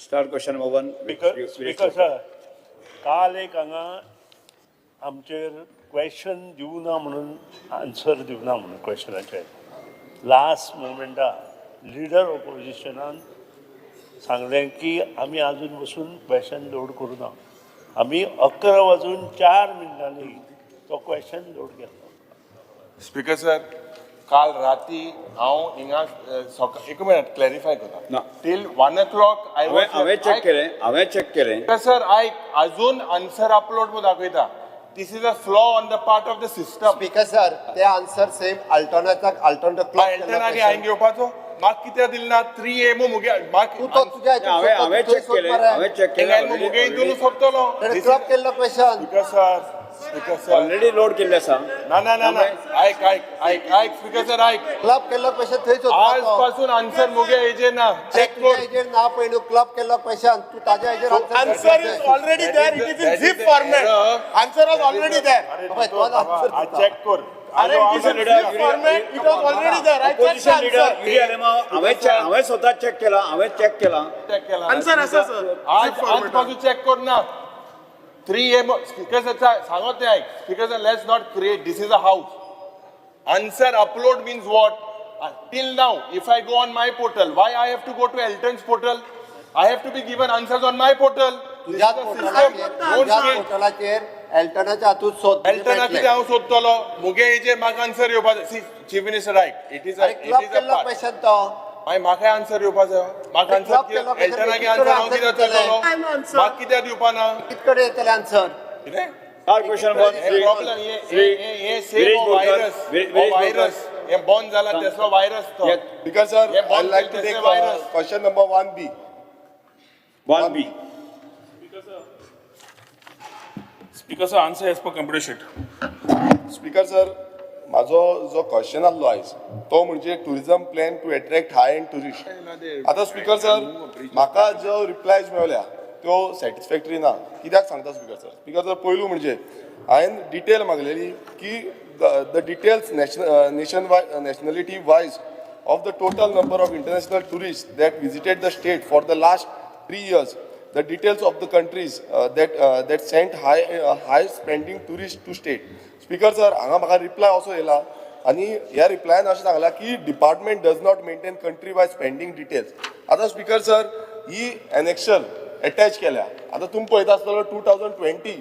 Start question number one. Speaker sir, काल एक हांगा आमचेर क्वेश्चन दिवना म्हणून, आन्सर दिवना म्हणून क्वेश्चनाचेर लास्ट मोमेंटा लिडर ऑपोजिशनान सांगलें की आमी आजून बसून क्वेश्चन लोड करूं ना. आमी 11 वाजून 4 मिनटांनी तो क्वेश्चन लोड केलो. स्पीकर सर, काल राती हांव हिंगा एक मिनट, क्लॅरिफाय करता. ना. Till 1 o'clock I हांवें चॅक केलें, हांवें चॅक केलें. सर, आयक, अजून आन्सर अपलोड म्हणून दाखयता. This is a flaw on the part of the system. Speaker sir, ते आन्सर सेम अल्टरनेटाक अल्टरनेट क्लॉक. एल्टनाक हांवें घेवपाचो, म्हाका कित्याक दिलें ना? 3 AM मुगे तूं तो तुज्या हांवें चॅक केलें, हांवें चॅक केलें. मुगे हितून सोंपतलो. क्लॉक केल्लो question. Speaker sir, speaker sir. Already load केल्लें आसा. ना ना ना ना, आयक आयक आयक आयक, स्पीकर सर, आयक. क्लब केल्लो क्वेश्चन थंय आज सोदपाचो. पासून आन्सर मुगे हेजेर ना, चॅक तुज्या कर. हेजेर ना, पयलू क्लब केल्लो क्वेश्चन तूं ताज्या हेजेर. Answer is already there. It is in That is zip the format. error. Answer was already there. अबे, तो answer दिता. चॅक कर. अरे, it is in zip format. It was already there. I checked the opposition leader answer. Yuri Alemao, हांवें स्वता check केला, हांवें check केला. चॅक केला. Answer आसा सर. आज Zip आज format. पासून चॅक कर ना. 3 AM. Speaker sir, सांगत तें आयक. Speaker sir, let's not create. This is a house. Answer upload means what? Till now, if I go on my portal, why I have to go to Elton's portal? I have to be given answers on my portal. तुझ्याच पोर्टलाचेर, तुझ्याच पोर्टलाचेर एल्टनाच्या हातूंत सोद. एल्टना कितें हांव सोदतलो? मुगे हेजेर म्हाका answer येवपा जाय. सी, चीफ मिनिस्टर, आयक, it is अरे, it club is a केल्लो पार्ट. क्वेश्चन तो. मागीर म्हाकाय आन्सर येवपा जाय. म्हाका अरे, क्लब आन्सर केलो question, एल्टनाक आन्सर हांव कित्याक दितलो? म्हाका कित्याक दिवपा ना? कित कडेन येतले आन्सर? कितें स्टार्ट क्वेश्चन वन. हे प्रॉब्लेम, हे सेम व्हायरस, व्हायरस हे बंद जाला, तेसलो व्हायरस तो. Because sir, Yeah, I'd bomb like to this take virus. Question number 1B. 1B. Speaker sir, answer as per computer sheet. Speaker sir, म्हाजो जो question आसलो आयज तो म्हणजे tourism plan to attract high end tourist. आतां speaker sir, म्हाका ज्यो replies मेवल्या त्यो सॅटिस्फॅक्टरी ना. कित्याक सांगता स्पीकर सर? स्पीकर सर, पयलू म्हणजे हांवें डिटेल मागलेली की the details nation nationality wise of the total number of international tourists that visited the state for the last 3 years, the details of the countries that sent high spending tourists to state. Speaker sir, हांगा म्हाका reply असो येयला आनी ह्या रिप्लायान अशें सांगलां की department does not maintain country wise spending details. आतां स्पीकर सर, ही एनेक्शन एटॅच केल्या. आतां तुमी पळयता आसतलो, 2020,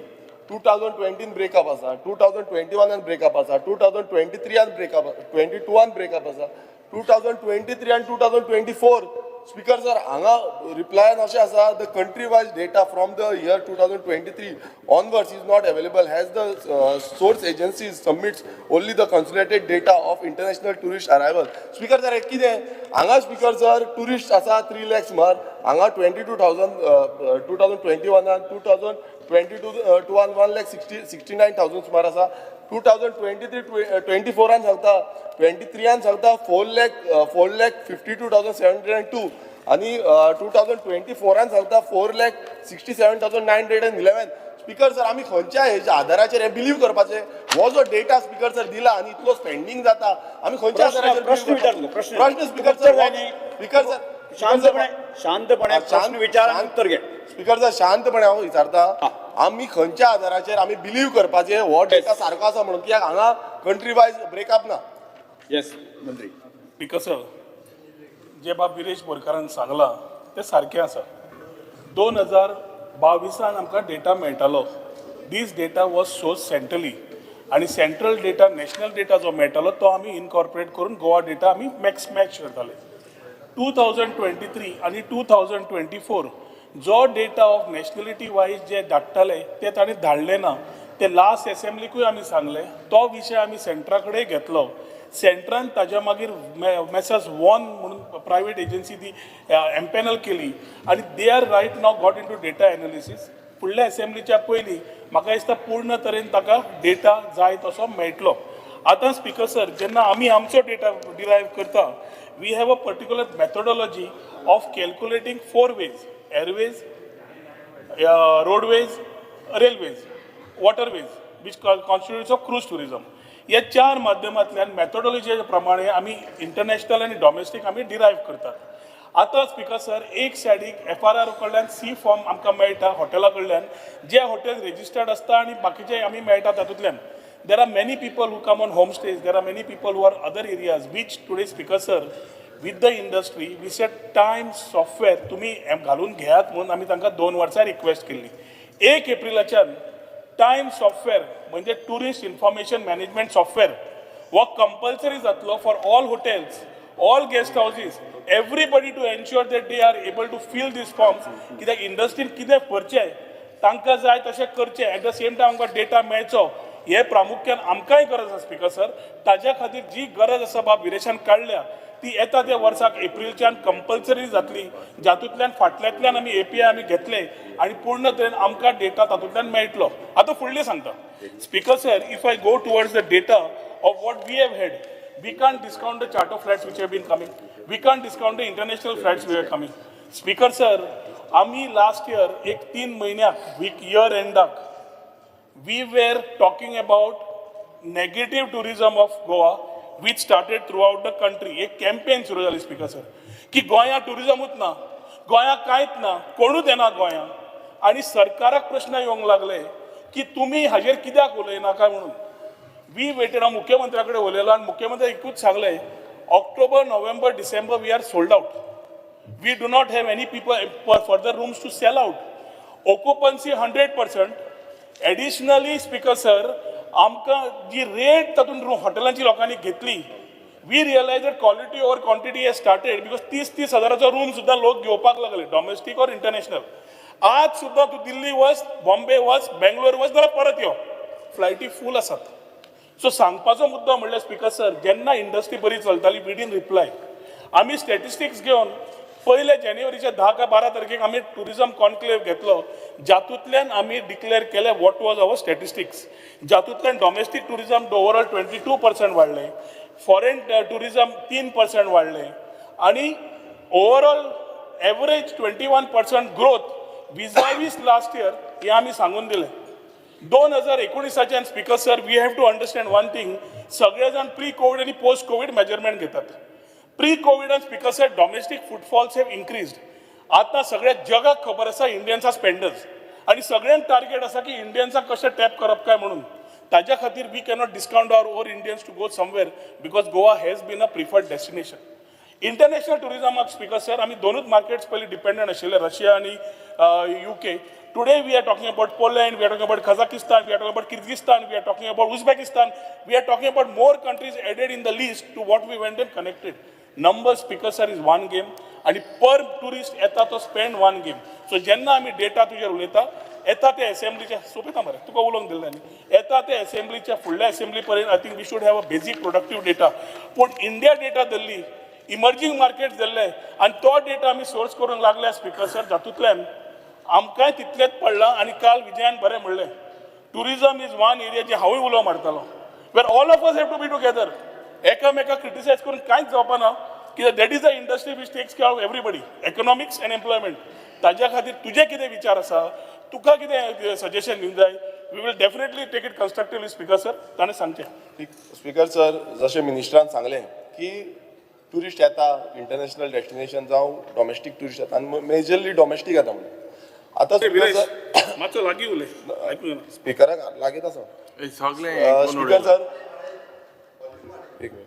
2020 ब्रेकअप आसा, 2021 ब्रेकअप आसा, 2023 ब्रेकअप, 22 ब्रेकअप आसा, 2023 आनी 2024. स्पीकर सर, हांगा रिप्लायान अशें आसा, the country wise data from the year 2023 onwards is not available as the source agencies submits only the consolidated data of international tourist arrival. Speaker sir, हे कितें हांगा? Speaker sir, tourist आसा 3 लॅक्स सुमार हांगा 22,000 2021, 2022 टुवान 1 lakh 69,000 सुमार आसा. 2023 24 सांगता, 23 सांगता 4,52,702 आनी 2024 सांगता 4,67,911. स्पीकर सर, आमी खंयच्या हेच्या आधाराचेर हे बिलीव करपाचें? हो जो डेटा स्पीकर सर दिला आनी इतलो स्पेंडींग जाता, आमी खंयच्या आधाराचेर प्रश्न believe विचार करपाचें? तुका, प्रश्न. प्रश्न स्पीकर उत्तर सर, जाय न्ही? स्पीकर सर, शांतपणे, शांतपणे प्रश्न विचार आनी उत्तर घे. स्पीकर सर, शांतपणे हांव विचारता, आमी खंयच्या आधाराचेर आमी बिलीव करपाचें हो डेटा सारको आसा म्हणून? कित्याक हांगा कंट्री वायज ब्रेकअप ना. येस, मंत्री. स्पीकर सर, जे बाब विरेश बोरकारान सांगलां तें सारकें आसा. 2022 आमकां डेटा मेळटालो. This data was source centrally आनी सेंट्रल डेटा, नॅशनल डेटा जो मेळटालो तो आमी इनकॉर्पोरेट करून गोवा डेटा आमी मॅक्स मॅच करताले. 2023 आनी 2024 जो डेटा ऑफ नॅशनलिटी वायज जे धाडटाले ते तांणी धाडले ना. ते लास्ट एसेंब्लीकूय आमी सांगले. तो विशय आमी सेंट्रा कडेन घेतलो. सेंट्रान ताज्या मागीर मेसर्स वॉन म्हणून प्रायवेट एजन्सी ती एम्पॅनल केली आनी they are right now got into data analysis. फुडल्या एसेंब्लीच्या पयलीं म्हाका दिसता पूर्ण तरेन ताका डेटा जाय तसो मेळटलो. आतां स्पीकर सर, जेन्ना आमी आमचो डेटा डिरायव करता, we have a particular methodology of calculating four ways: airways, roadways, railways, waterways, which constitutes of cruise tourism. या चार माध्यमांतल्यान मेथोडॉलॉजी प्रमाणे आमी इंटरनॅशनल आनी डॉमेस्टीक आमी डिरायव करतात. आतां स्पिकर सर, एक सायडीक एफआरआर कडल्यान सी फॉर्म आमकां मेळटा हॉटेला कडल्यान, जे हॉटेल रेजिस्टर्ड आसता आनी बाकीचे आमी मेळटा तातूंतल्यान. There are many people who come on home stays, there are many people who are other areas which today, Speaker sir, with the industry we set time software तुमी घालून घेयात म्हणून आमी तांकां 2 वर्सां रिक्वेस्ट केल्ली. 1 एप्रिलाच्यान टायम सॉफ्टवेअर म्हणजे tourist information management software हो कंपल्सरी जातलो for all hotels, all guest houses, everybody, to ensure that they are able to fill these forms. कित्याक इंडस्ट्रीन कितें करचें, तांकां जाय तशें करचें, एट the same time आमकां डेटा मेळचो हे प्रामुख्यान आमकांय गरज आसा स्पिकर सर. ताज्या खातीर जी गरज आसा बाब विरेशान काडल्या, ती येता त्या वर्साक एप्रिलच्यान कंपल्सरी जातली, जातूंतल्यान फाटल्यांतल्यान आमी एपीआय आमी घेतले आनी पूर्ण तरेन आमकां डेटा तातूंतल्यान मेळटलो. आतां फुडलें सांगता, Speaker sir, if I go towards the data of what we have had, we can't discount the charter flights which have been coming. We can't discount the international flights which are coming. Speaker sir, आमी last year एक 3 म्हयन्याक week year एंडाक we were talking about negative tourism of Goa, which started throughout the country. एक campaign सुरू जाली speaker sir, की गोंया टुरिजमूच ना, गोंया कांयच ना, कोणूच येना गोंया. आनी सरकाराक प्रश्न येवंक लागले की तुमी हाजेर कित्याक उलयना काय म्हणून. We waited. हांव मुख्यमंत्र्या कडेन उलयलो आनी मुख्यमंत्री एकूच सांगलें, October, November, December we are sold out. We do not have any people further rooms to sell out. Occupancy 100%. Additionally, Speaker sir, आमकां जी रेट तातूंत हॉटेलांची लोकांनी घेतली, we realize that quality over quantity has started, because 30-30 हजाराचो room सुद्दां लोक घेवपाक लागले, डॉमेस्टीक ऑर इंटरनॅशनल. आज सुद्दां तूं दिल्ली वच, बॉम्बे वच, बेंगलोर वच, जाल्यार परत यो, फ्लायटी फूल आसात. सो सांगपाचो मुद्दो म्हणल्यार स्पिकर सर, जेन्ना इंडस्ट्री बरी चलताली, we didn't reply. आमी स्टॅटिस्टिक्स घेवन पयले जानेवारीच्या 10 काय 12 तारखेक आमी टुरिझम कॉन्क्लेव घेतलो, जातूंतल्यान आमी डिक्लेअर केले what was our statistics, जातूंतल्यान domestic tourism overall 22% वाडलें, फॉरेन टुरिझम 3% वाडलें आनी overall average 21% growth vis-a-vis last year हें आमी सांगून दिलें. 2019च्यान, Speaker sir, we have to understand one thing. सगळे जाण प्री कोवीड आनी पोस्ट कोवीड मेजरमेंट घेतात. प्री कोविडान, Speaker sir, domestic footfalls have increased. आतां सगळ्या जगाक खबर आसा इंडियन्स are spenders आनी सगळ्यांक टार्गेट आसा की इंडियन्साक कशें टॅप करप काय म्हणून. ताज्या खातीर we cannot discount our or Indians to go somewhere, because Goa has been a preferred destination. International टुरिझमाक, speaker sir, आमी दोनूच मार्केट्स पयलीं डिपेंडंट आशिल्ले, रशिया आनी UK. Today we are talking about Poland, we are talking about Kazakhstan, we are talking about Kyrgyzstan, we are talking about Uzbekistan, we are talking about more countries added in the list to what we went and connected. Number, Speaker sir, is one game आणि पर tourist येता तो spend one game. So जेन्ना आमी data तुजेर उलयता, येता ते असेंब्लीच्या, सोंपयता मरे, तुका उलोवंक दिल्लें न्ही, येता ते असेंब्लीच्या फुडल्या असेंब्ली पर्यंत I think we should have a basic productive data. पूण इंडिया डेटा धरली, इमर्जींग मार्केट धरले आनी तो डेटा आमी सोर्स करूंक लागले स्पिकर सर, जातूंतल्यान आमकांय तितलेंच पडलां. आनी काल विजयान बरें म्हणलें, tourism is one area जे हांवूय उलो मारतालो, where all of us have to be together. एकामेकाक क्रिटिसायज करून कांयच जावपा ना, कित्याक that is a industry which takes care of everybody, economics and employment. ताज्या खातीर तुजे कितें विचार आसा, तुका कितें सजेशन दिवंक जाय, we will definitely take it constructively, Speaker sir. ताणें सांगचें. स्पीकर सर, जशें मिनिस्टरान सांगलें की ट्युरिस्ट येता, इंटरनॅशनल डेस्टिनेशन जावं डॉमेस्टीक ट्युरिस्ट येता आनी मेजरली डॉमेस्टीक येता म्हणून. आतां स्पीकर सर, मातसो लागीं उलय, आयकूंक येना. स्पिकराक लागींच आसा. सगळे स्पीकर सर, एक मिनिट.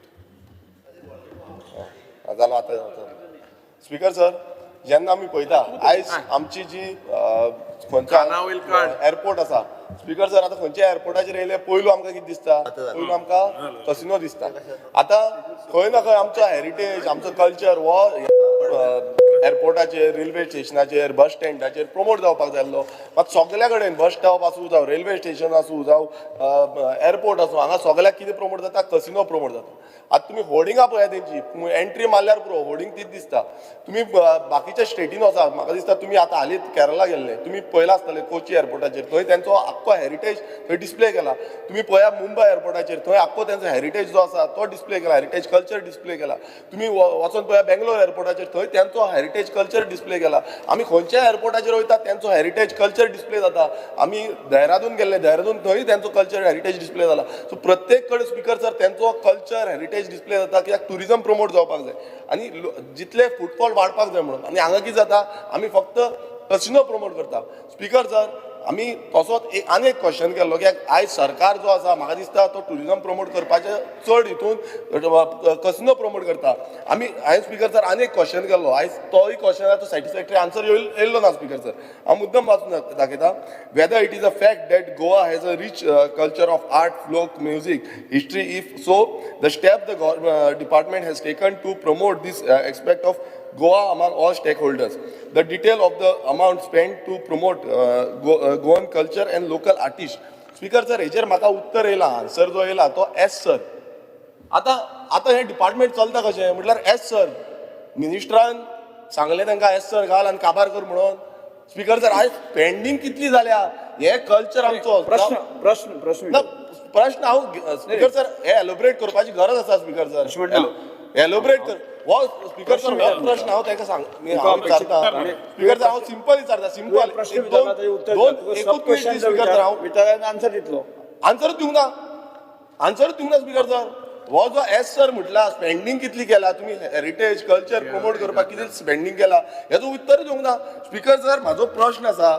हा, जालो आतां जालो. स्पीकर सर, जेन्ना आमी पळयता आयज आमची जी कानावयल खंयचो काड. एअरपोर्ट आसा, स्पीकर सर, आतां खंयच्या एअरपोर्टाचेर येयले, पयलू आमकां कितें दिसता? पयलू आमकां कसिनो दिसता. आतां खंय ना खंय आमचो हेरिटेज, आमचो कल्चर हो एअरपोर्टाचेर, रेल्वे स्टेशनाचेर, बस स्टँडाचेर प्रमोट जावपाक जाय आसलो. मात सगल्या कडेन बस स्टॉप आसूं जावं रेल्वे स्टेशन आसूं जावं एअरपोर्ट आसूं, हांगा सगल्याक कितें प्रमोट जाता? कसिनो प्रमोट जाता. आतां तुमी होर्डिंगां पळया तेंची, एंट्री मारल्यार पुरो, होर्डिंग तीच दिसता. तुमी बाकीच्या स्टेटीन वचा, म्हाका दिसता तुमी आतां हालींच केरला गेल्ले, तुमी पळयलां आसतलें कोची एअरपोर्टाचेर, थंय तेंचो आख्खो हेरिटेज थंय डिस्प्ले केला. तुमी पळया मुंबय एअरपोर्टाचेर, थंय आख्खो तेंचो हेरिटेज जो आसा तो डिस्प्ले केला, हेरिटेज कल्चर डिस्प्ले केला. तुमी वचोन पळया बेंगलोर एअरपोर्टाचेर, थंय तेंचो हेरिटेज हेरिटेज कल्चर डिस्प्ले केला. आमी खंयच्याय एअरपोर्टाचेर वयता, तेंचो हेरिटेज कल्चर डिस्प्ले जाता. आमी देहरादून गेल्ले, देहरादून थंय तेंचो कल्चर हेरिटेज डिस्प्ले जाला. सो प्रत्येक कडेन, स्पिकर सर, तेंचो कल्चर हेरिटेज डिस्प्ले जाता, कित्याक टुरिजम प्रमोट जावपाक जाय आनी जितले फुटफॉल वाडपाक जाय म्हणून. आनी हांगा कितें जाता, आमी फक्त कसिनो प्रमोट करता. स्पिकर सर, आमी तसोच एक आनी एक क्वेश्चन केल्लो, कित्याक आयज सरकार जो आसा, म्हाका दिसता तो टुरिजम प्रमोट करपाचे चड हितून कसिनो प्रमोट करता. आमी हांवें, स्पिकर सर, आनी एक क्वेश्चन केल्लो. आयज तोय क्वेश्चनाचो सॅटिस्फॅक्टरी आन्सर येयल्लो ना. स्पिकर सर, हांव मुद्दम वाचून दाखयता. Whether it is a fact that Goa has a rich culture of art, folk, music, history? If so, the step the department has taken to promote this aspect of Goa among all stakeholders. The detail of the amount spent to promote Goan culture and local artists. Speaker sir, हेजेर म्हाका उत्तर येयला, answer जो येयला तो येस sir. आतां आतां हें डिपार्टमेंट चलता कशें? म्हटल्यार येस सर, मिनिस्टरान सांगलें तांकां, येस सर घाल आनी काबार कर म्हणून. स्पीकर सर, आयज स्पेंडींग कितली जाल्या, हे कल्चर आमचो प्रश्न, प्रश्न, प्रश्न. ना, प्रश्न हांव, स्पीकर सर, हे एलोबरेट करपाची गरज आसा. स्पीकर सर, म्हणटा. एलोबरेट कर. हो स्पीकर सर, हो प्रश्न हांव ताका सांग हांव विचारता. स्पीकर सर, हांव सिंपल विचारता, सिंपल. प्रश्न एक विचारला ताजें उत्तर. दोन एकूच मिनिट, स्पीकर सर, हांव विचारान आन्सर दितलो. आन्सर दिवंक ना, आन्सर दिवंक ना. स्पीकर सर, हो जो येस सर म्हटला, स्पेंडींग कितली केला तुमी, हेरिटेज कल्चर प्रमोट करपाक कितें स्पेंडींग केला, हेजो उत्तर दिवंक ना. स्पीकर सर, म्हाजो प्रश्न आसा,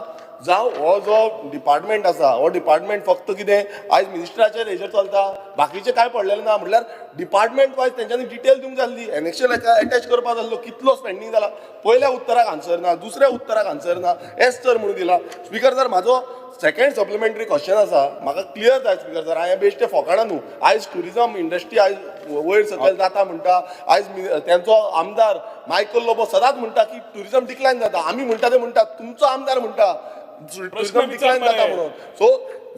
जावं हो जो डिपार्टमेंट आसा, हो डिपार्टमेंट फक्त कितें आयज मिनिस्टराचेर हेजेर चलता, बाकीचें कांय पडलेलें ना? म्हटल्यार डिपार्टमेंट वायज तेंच्यांनी डिटेल दिवंक जाय आसली, एनेक्शर एटॅच करपाक जाय आसलो, कितलो स्पेंडींग जाला. पयल्या उत्तराक आन्सर ना, दुसऱ्या उत्तराक आन्सर ना, येस सर म्हणून दिला. स्पीकर सर, म्हाजो सेकंड सप्लिमेंटरी क्वेश्चन आसा, म्हाका क्लियर जाय. स्पीकर सर, हांवें बेश्टें फोकाणां न्हू. आयज टुरिजम इंडस्ट्री आयज वयर सकयल जाता म्हणटा. आयज तेंचो आमदार मायकल लोबो सदांच म्हणटा की टुरिजम डिक्लायन जाता. आमी म्हणटा ते म्हणटा, तुमचो आमदार म्हणटा टुरिजम डिक्लायन जाता म्हणून. सो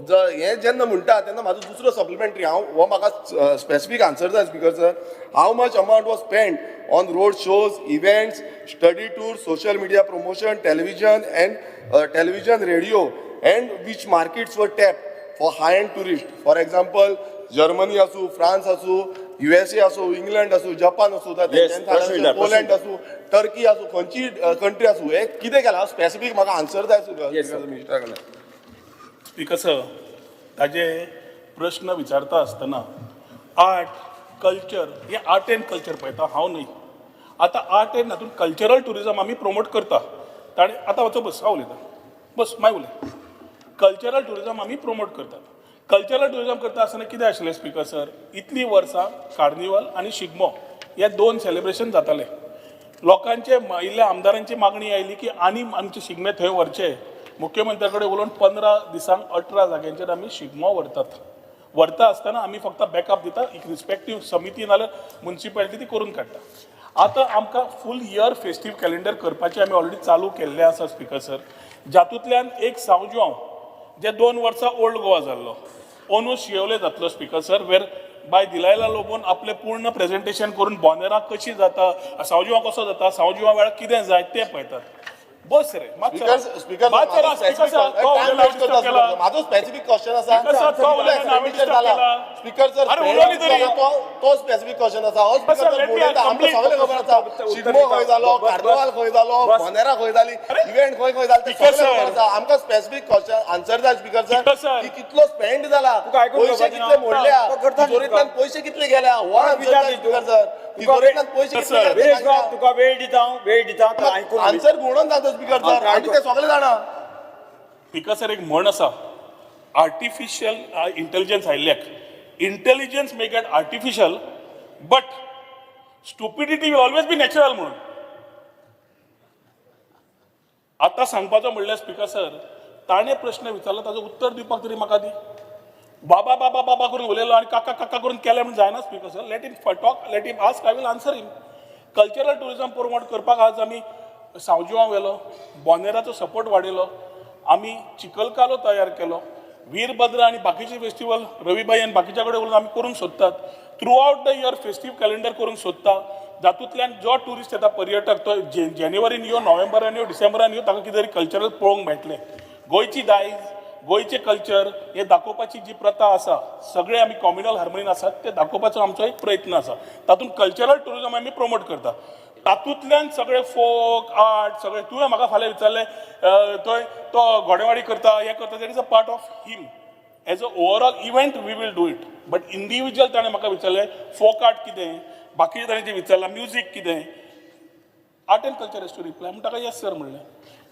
हें जेन्ना म्हणटा तेन्ना म्हाजो दुसरो सप्लिमेंटरी, हांव हो म्हाका स्पेसिफीक आन्सर जाय, speaker sir. How much amount was spend on road shows, events, study tour, social media promotion, television and television, radio, and which markets were tap for high end tourist? For example, Germany आसूं, France आसूं, USA आसूं, England आसूं, Japan आसूं, प्रश्न विचार, प्रश्न. Poland आसूं, Turkey आसूं, खंयची कंट्री आसूं, हे कितें केलां स्पेसिफीक म्हाका आन्सर जाय Yes, sir. मिनिस्टरा कडल्यान. स्पीकर सर, ताजे प्रश्न विचारता आसतना आर्ट कल्चर हे आर्ट एंड कल्चर पळयता हांव न्हय. आतां आर्ट एंड हातूंत कल्चरल ट्युरिजम आमी प्रमोट करता. ताणें आतां वचो, बस, हांव उलयतां, बस, मागीर उलय. कल्चरल ट्युरिजम आमी प्रमोट करतात. कल्चरल ट्युरिजम करता आसतना कितें आशिल्लें, स्पीकर सर, इतलीं वर्सां कार्निवल आनी शिगमो हे दोन सेलिब्रेशन जाताले. लोकांचे इल्ल्या आमदारांची मागणी आयली की आनी आमचे शिगमे थंय व्हरचे. मुख्यमंत्र्या कडेन उलोवन 15 दिसांक 18 जाग्यांचेर आमी शिगमो व्हरतात. व्हरता आसतना आमी फक्त बॅकअप दिता, एक रिस्पेक्टीव समिती नाल्यार मुन्सिपालिटी ती करून काडटा. आतां आमकां फूल इयर फेस्टीव कॅलेंडर करपाचें आमी ऑलरेडी चालू केल्लें आसा, स्पीकर सर, जातूंतल्यान एक सांव जुआंव जे 2 वर्सां ओल्ड गोवा जाल्लो, अंदू शिवोले जातलो, स्पीकर सर, वेर बाय दिलायला लोबोन आपलें पूर्ण प्रेजेंटेशन करून बोंदेरा कशी जाता, सांव कसो जाता, सांव वेळार कितें जाय तें पळयतात. बस रे. स्पीकर, स्पीकर, माझो स्पेसिफिक क्वेश्चन आसा. स्पीकर सर, तो उलयलो, हांवें disturb केला. स्पीकर सर, अरे, उलोवनी तरी. तो स्पेसिफिक क्वेश्चन आसा हो. स्पीकर सर, आमकां सगळें खबर आसा, शिगमो खंय जालो, कार्निवाल खंय जालो, बोंदेरा खंय जाली, इव्हेंट खंय खंय जाले, ते सगळें खबर आसा. आमकां स्पेसिफिक क्वेश्चन आन्सर जाय, स्पीकर सर, की कितलो स्पेंड जाला, पयशे कितले मोडल्या, तिजोरेंतल्यान पयशे कितले गेल्या, हो आन्सर जाय, स्पीकर सर. तिजोरेंतल्यान पयशे कितले गेले? तुका वेळ दिता हांव, वेळ दिता. आन्सर म्हणून जाता, स्पीकर सर, आनी ते सगळे जाणा. स्पीकर सर, एक म्हण आसा, आर्टिफिशियल इंटेलिजन्स आयिल्ल्याक, intelligence may get artificial but stupidity will always be natural म्हणून. आतां सांगपाचो म्हणल्यार, स्पीकर सर, ताणें प्रश्न विचारलो, ताजो उत्तर दिवपाक तरी म्हाका दी. बाबा बाबा बाबा करून उलयलो आनी काका काका करून केलें म्हणून जायना. Speaker sir, let him talk, let him ask, I will answer him. Cultural tourism promote करपाक आज आमी सांव जुआंव व्हेलो, बोनेराचो सपोर्ट वाडयलो, आमी चिखलकालो तयार केलो, वीरभद्र आनी बाकीचे फेस्टिवल रविबाई आनी बाकीच्या कडेन उलोवन आमी करूंक सोदतात. Throughout the year festive calendar करूंक सोदता, जातूंतल्यान जो ट्युरिस्ट येता, पर्यटक, तो जानेवारीन यो, नोव्हेंबरान यो, डिसेंबरान यो, ताका कितें तरी कल्चरल पळोवंक मेळटलें. गोंयची दायज, गोंयचें कल्चर हें दाखोवपाची जी प्रथा आसा, सगळे आमी कॉम्युनल हार्मोनीन आसात, ते दाखोवपाचो आमचो एक प्रयत्न आसा. तातूंत कल्चरल ट्युरिजम आमी प्रमोट करता. तातूंतल्यान सगळे फोक आर्ट सगळे. तुवें म्हाका फाल्यां विचारलें, थंय तो घोडेवाडी करता, हें करता, that is a part of him. As a overall event we will do it, but individual ताणें म्हाका विचारलें फोक आर्ट कितें, बाकीचें ताणें जें विचारलां म्युजीक कितें, art and culture has to reply म्हूण ताका येस सर म्हणलें.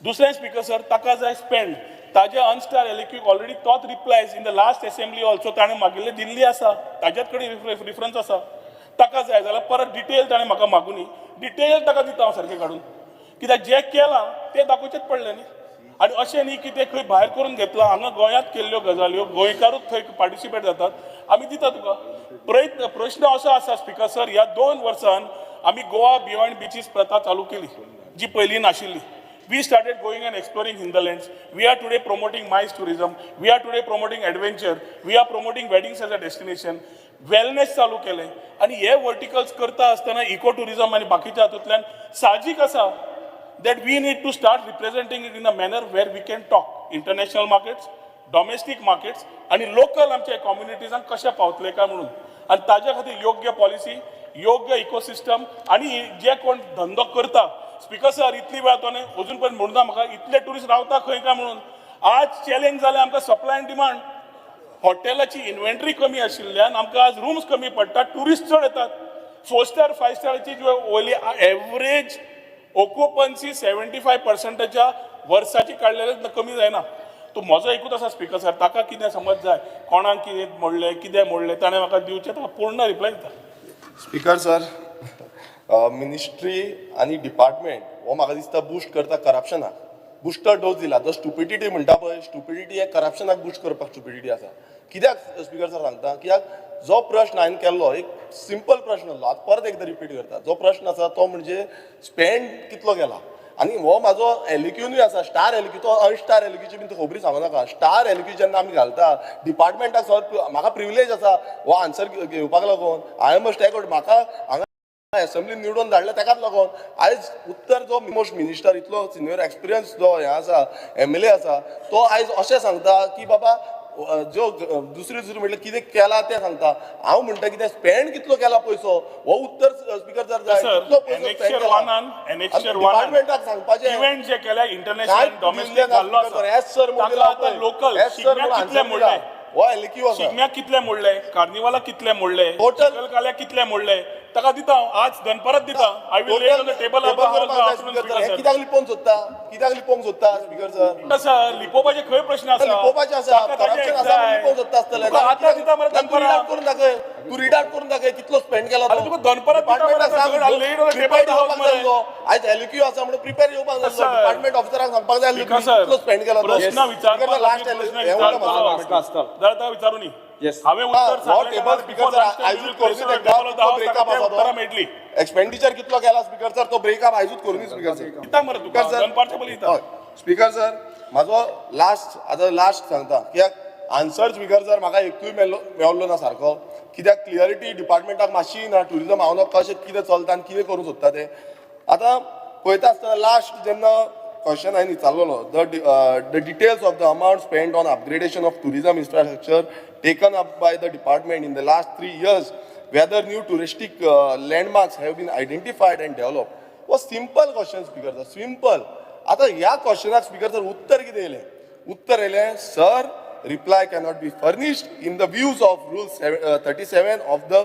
दुसरें स्पिकर सर, ताका जाय स्पेंड ताजे अनस्टार एलएक्यूक ऑलरेडी तोच replies in the last assembly also ताणें मागिल्ले दिल्ली आसा, ताज्याच कडेन रिफरन्स आसा. ताका जाय जाल्यार परत डिटेल ताणें म्हाका मागुनी, डिटेल ताका दिता हांव सारकें काडून, कित्याक जें केलां तें दाखोवचेंच पडलें न्ही. आनी अशें न्ही की तें खंय भायर करून घेतलां, हांगा गोंयांत केल्ल्यो गजाल्यो गोंयकारूच थंय पार्टिसिपेट जातात. आमी दिता तुका प्रयत्न. प्रश्न असो आसा स्पिकर सर, ह्या 2 वर्सान आमी गोवा बियॉन्ड बिचीस प्रथा चालू केली जी पयलीं नाशिल्ली. We started going and exploring hinterlands. We are today promoting MICE tourism. We are today promoting adventure. We are promoting weddings as a destination. Wellness चालू केलें आनी हे वर्टिकल्स करता आसतना इको टुरिझम आनी बाकीच्या हातूंतल्यान साहजीक आसा that we need to start representing it in a manner where we can talk international markets, domestic markets आणि लोकल आमच्या कम्युनिटीजांक कशें पावतले काय म्हणून. आनी ताज्या खातीर योग्य पॉलिसी, योग्य इकोसिस्टम आनी जे कोण धंदो करता. स्पिकर सर, इतली वेळ तो अजून पर्यंत म्हणूना म्हाका इतले ट्युरिस्ट रावता खंय काय म्हणून. आज चॅलेंज जालें आमकां सप्लाय आनी डिमांड. हॉटेलाची इन्व्हेंटरी कमी आशिल्ल्यान आमकां आज रुम्स कमी पडटात, ट्युरिस्ट चड येतात. फोर स्टार, फायव स्टाराची जी वयली एवरेज ओकुपन्सी 75 पर्संटाच्या वर्साची काडलेले कमी जायना. तूं म्हजो एकूच आसा स्पिकर सर, ताका कितें समज जाय, कोणाक कितें मोडलें, कितें मोडलें, ताणें म्हाका दिवचें, ताका पूर्ण रिप्लाय दिता. स्पीकर सर, मिनिस्ट्री आनी डिपार्टमेंट हो म्हाका दिसता बुस्ट करता करप्शनाक. बुस्टर डोस दिला तो. स्टुपिडिटी म्हणटा पळय, स्टुपिडिटी हे करप्शनाक बुस्ट करपाक स्टुपिडिटी आसा. कित्याक स्पीकर सर सांगता, कित्याक जो प्रश्न हांवें केल्लो एक सिंपल प्रश्न आसलो, आतां परत एकदां रिपीट करता. जो प्रश्न आसा तो म्हणजे स्पेंड कितलो केला आनी हो म्हाजो एलक्यूनूय आसा, स्टार एलक्यू, तो अनस्टार एलक्यूची बीन खबरी सांगू नाका. स्टार एलक्यू जेन्ना आमी घालता डिपार्टमेंटाक, सर म्हाका प्रिविलेज आसा हो आन्सर घेवपाक लागून. I am a stake, म्हाका हांगा एसेंब्लीन निवडून धाडले तेकाच लागून. आयज उत्तर जो मोस्ट मिनिस्टर, इतलो सिनियर एक्सपिरियन्स जो हें आसा, एमएलए आसा, तो आयज अशें सांगता की बाबा ज्यो दुसरी दुसरी म्हटल्यार कितें केलां तें सांगता. हांव म्हणटा कितें स्पेंड कितलो केला पयसो, हो उत्तर स्पीकर जर जाय. सर, कितलो पयसो एनेक्शर स्पेंड वनान, एनेक्शर वनान डिपार्टमेंटाक सांगपाचें. इव्हेंट जे केले इंटरनॅशनल, डॉमेस्टीक जाल्लो आसा. S sir. ताका आतां लोकल शिगम्याक कितले मोडले, हो एलक्यू आसा. शिगम्याक कितले मोडले, कार्निवालाक कितले मोडले, Total- चिखलकाल्याक कितले मोडले, ताका दिता हांव. आज दनपारात दिता. I will lay on the table. कित्याक लिपोवंक सोदता? कित्याक लिपोवंक सोदता स्पीकर सर? सर, लिपोवपाचे खंय प्रश्न आसा? लिपोवपाचें आसा. ताका ताजें करप्शन आसा म्हणून जाय. लिपोवंक सोदता आसतलें. तुका आतां दिता मरे तू दनपारां. रिड आउट करून दाखय, तू रिड आउट करून दाखय कितलो स्पेंड केला. अरे तुका दनपारां दिता मरे, सगळें lay it on the table prepare दाखोवप येवपाक मरे. जाय. आयज एलक्यू आसा म्हणून प्रिपेर येवपाक जाय. सर. डिपार्टमेंट ऑफिसरांक सांगपाक जाय स्पीकर सर, कितलो स्पेंड केला. प्रश्न विचारपाक लास्ट प्रश्न हें विचारपाक जरा ताका विचारू न्ही. हांवें उत्तर हो सांगलें. टेबल स्पीकर सर आयजूच करून ब्रेकअप आसा. उत्तरां मेळटली. एक्सपेंडिचर कितलो केला स्पीकर सर, तो ब्रेकअप आयजूच करून स्पीकर सर. दिता मरे तुका सर. दनपारच्या पयलीं दिता. हय स्पीकर सर, म्हाजो लास्ट, आतां लास्ट सांगता, कित्याक आन्सर स्पीकर सर म्हाका एकूय मेळ्ळो मेळ्ळो ना सारको, कित्याक क्लियरिटी डिपार्टमेंटाक मातशी ना. ट्युरिजम हांव ना कशें कितें चलता आनी कितें करूंक सोदता तें. आतां पळयता आसतना लास्ट जेन्ना क्वेश्चन हांवें विचारलेलो, the details of the amount spend on upgradation of tourism infrastructure taken up by the department in the last 3 years, whether new touristic landmarks have been identified and developed. हो simple question speaker sir, simple. आतां ह्या क्वेश्चनाक speaker sir उत्तर कितें येयलें? उत्तर येयलें, sir, reply cannot be furnished in the views of rule 37 of the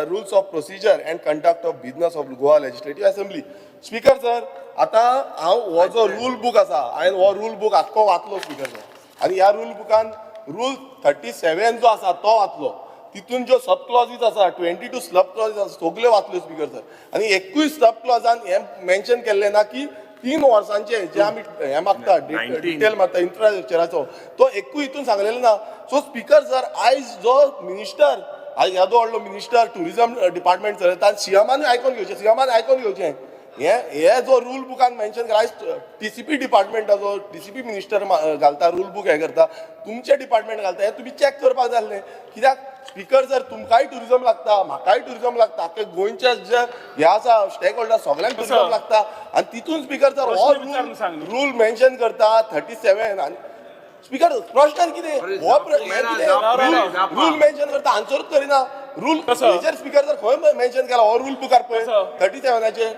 rules of procedure and conduct of business of Goa Legislative Assembly. Speaker sir, आतां हांव हो जो रूल बूक आसा, हांवें हो रूल बूक आख्खो वाचलो स्पीकर सर, आनी ह्या रूल बुकान रूल 37 जो आसा तो वाचलो. तितून ज्यो सब क्लॉजीस आसा, 22 सब क्लॉजीस आसा, सगल्यो वाचल्यो स्पीकर सर, आनी एकूय सब क्लॉजान हें मेन्शन केल्लें ना की 3 वर्सांचे जे आमी हें मागता, डिटेल मागता इन्फ्रास्ट्रक्चराचो, तो एकूय हितून सांगलेलो ना. सो स्पीकर सर, आयज जो मिनिस्टर, आयज येदो व्हडलो मिनिस्टर ट्युरिजम डिपार्टमेंट चलयता, आनी सीएमानूय आयकोन घेवचें, सीएमान आयकोन घेवचें हे हे जो रूल बुकान मेन्शन केला. आयज टीसीपी डिपार्टमेंटाचो टीसीपी मिनिस्टर घालता रूल बूक, हे करता, तुमचे डिपार्टमेंट घालता, हे तुमी चॅक करपाक जाय आसलें. कित्याक स्पीकर सर, तुमकांय ट्युरिजम लागता, म्हाकाय ट्युरिजम लागता, आख्खे गोंयचे जे हे आसा स्टेक होल्डर सगळ्यांक ट्युरिजम लागता. आनी तितून स्पीकर सर हो प्रश्न विचारून सांग न्ही. रूल मेन्शन करता 37. आनी स्पीकर प्रश्न कितें हो हें कितें रूल मेन्शन करता, आन्सरूच करिना रूल कसो? हेजेर. स्पीकर सर, खंय मेन्शन केला हो रूल बुकार पळय कसो? 37चाचेर?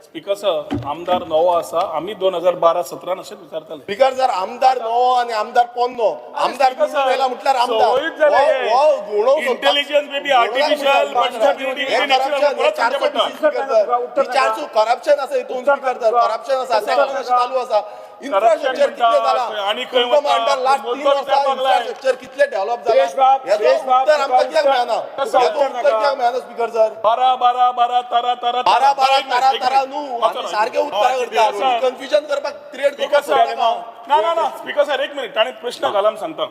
स्पीकर सर, आमदार नवो आसा, आमी 2012-17 अशेंच विचारताले. स्पीकर सर, आमदार नवो आनी आमदार पोन्नो, आमदार स्पीकर सर, येयला म्हटल्यार आमदार संवयूच जाल्या हे. हो गुणोवंक सोदता. Intelligence may be artificial, but stupidity हे may be natural. Corruption, हे परत 400 सांगचें पडटा. स्पीकर सर, ही 400 करप्शन आसा हितून. स्पीकर सर, करप्शन आसा, सेक्शन अशें चालू आसा. इन्फ्रास्ट्रक्चर कितले जाला आनी खंय तुमकां वता? म्हणटा लास्ट 3 मुद्दो वर्सां विचारपाक लाय. इन्फ्रास्ट्रक्चर कितले डेव्हलप जाला सुरेश बाब, हेचो सुरेश बाब, उत्तर आमकां कित्याक उत्तर मेळना? नाका. हेचो उत्तर कित्याक मेळना स्पीकर सर? 12 12 12 तारा तारा. 12 12 तारा तारा न्हू, आमी सारके उत्तरां करता. कन्फ्युजन करपाक क्रिएट स्पीकर करपाक सर, सोदनाका. ना ना ना, स्पीकर सर, एक मिनिट. ताणें प्रश्न घाला सांगता.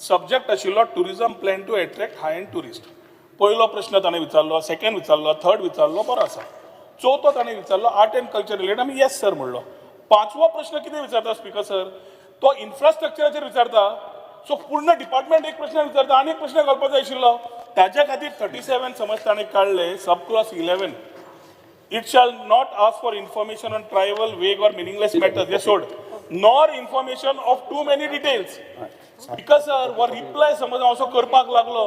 सब्जेक्ट आशिल्लो tourism plan to attract high end tourist. पयलो प्रश्न ताणें विचारलो, सेकंड विचारलो, थर्ड विचारलो, बरो आसा. चवथो ताणें विचारलो आर्ट एंड कल्चर रिलेटेड, आमी येस सर म्हणलो. पांचवो प्रश्न कितें विचारता स्पीकर सर? तो इन्फ्रास्ट्रक्चराचेर विचारता. सो पूर्ण डिपार्टमेंट एक प्रश्न विचारता आनी एक प्रश्न घालपाक जाय आशिल्लो. ताज्या खातीर 37 समज ताणें काडले, sub clause 11, it shall not ask for information on trivial, vague or meaningless matters. Yes, सोड. Nor information of too many details. Speaker sir, हो रिप्लाय समज हांव असो करपाक लागलो,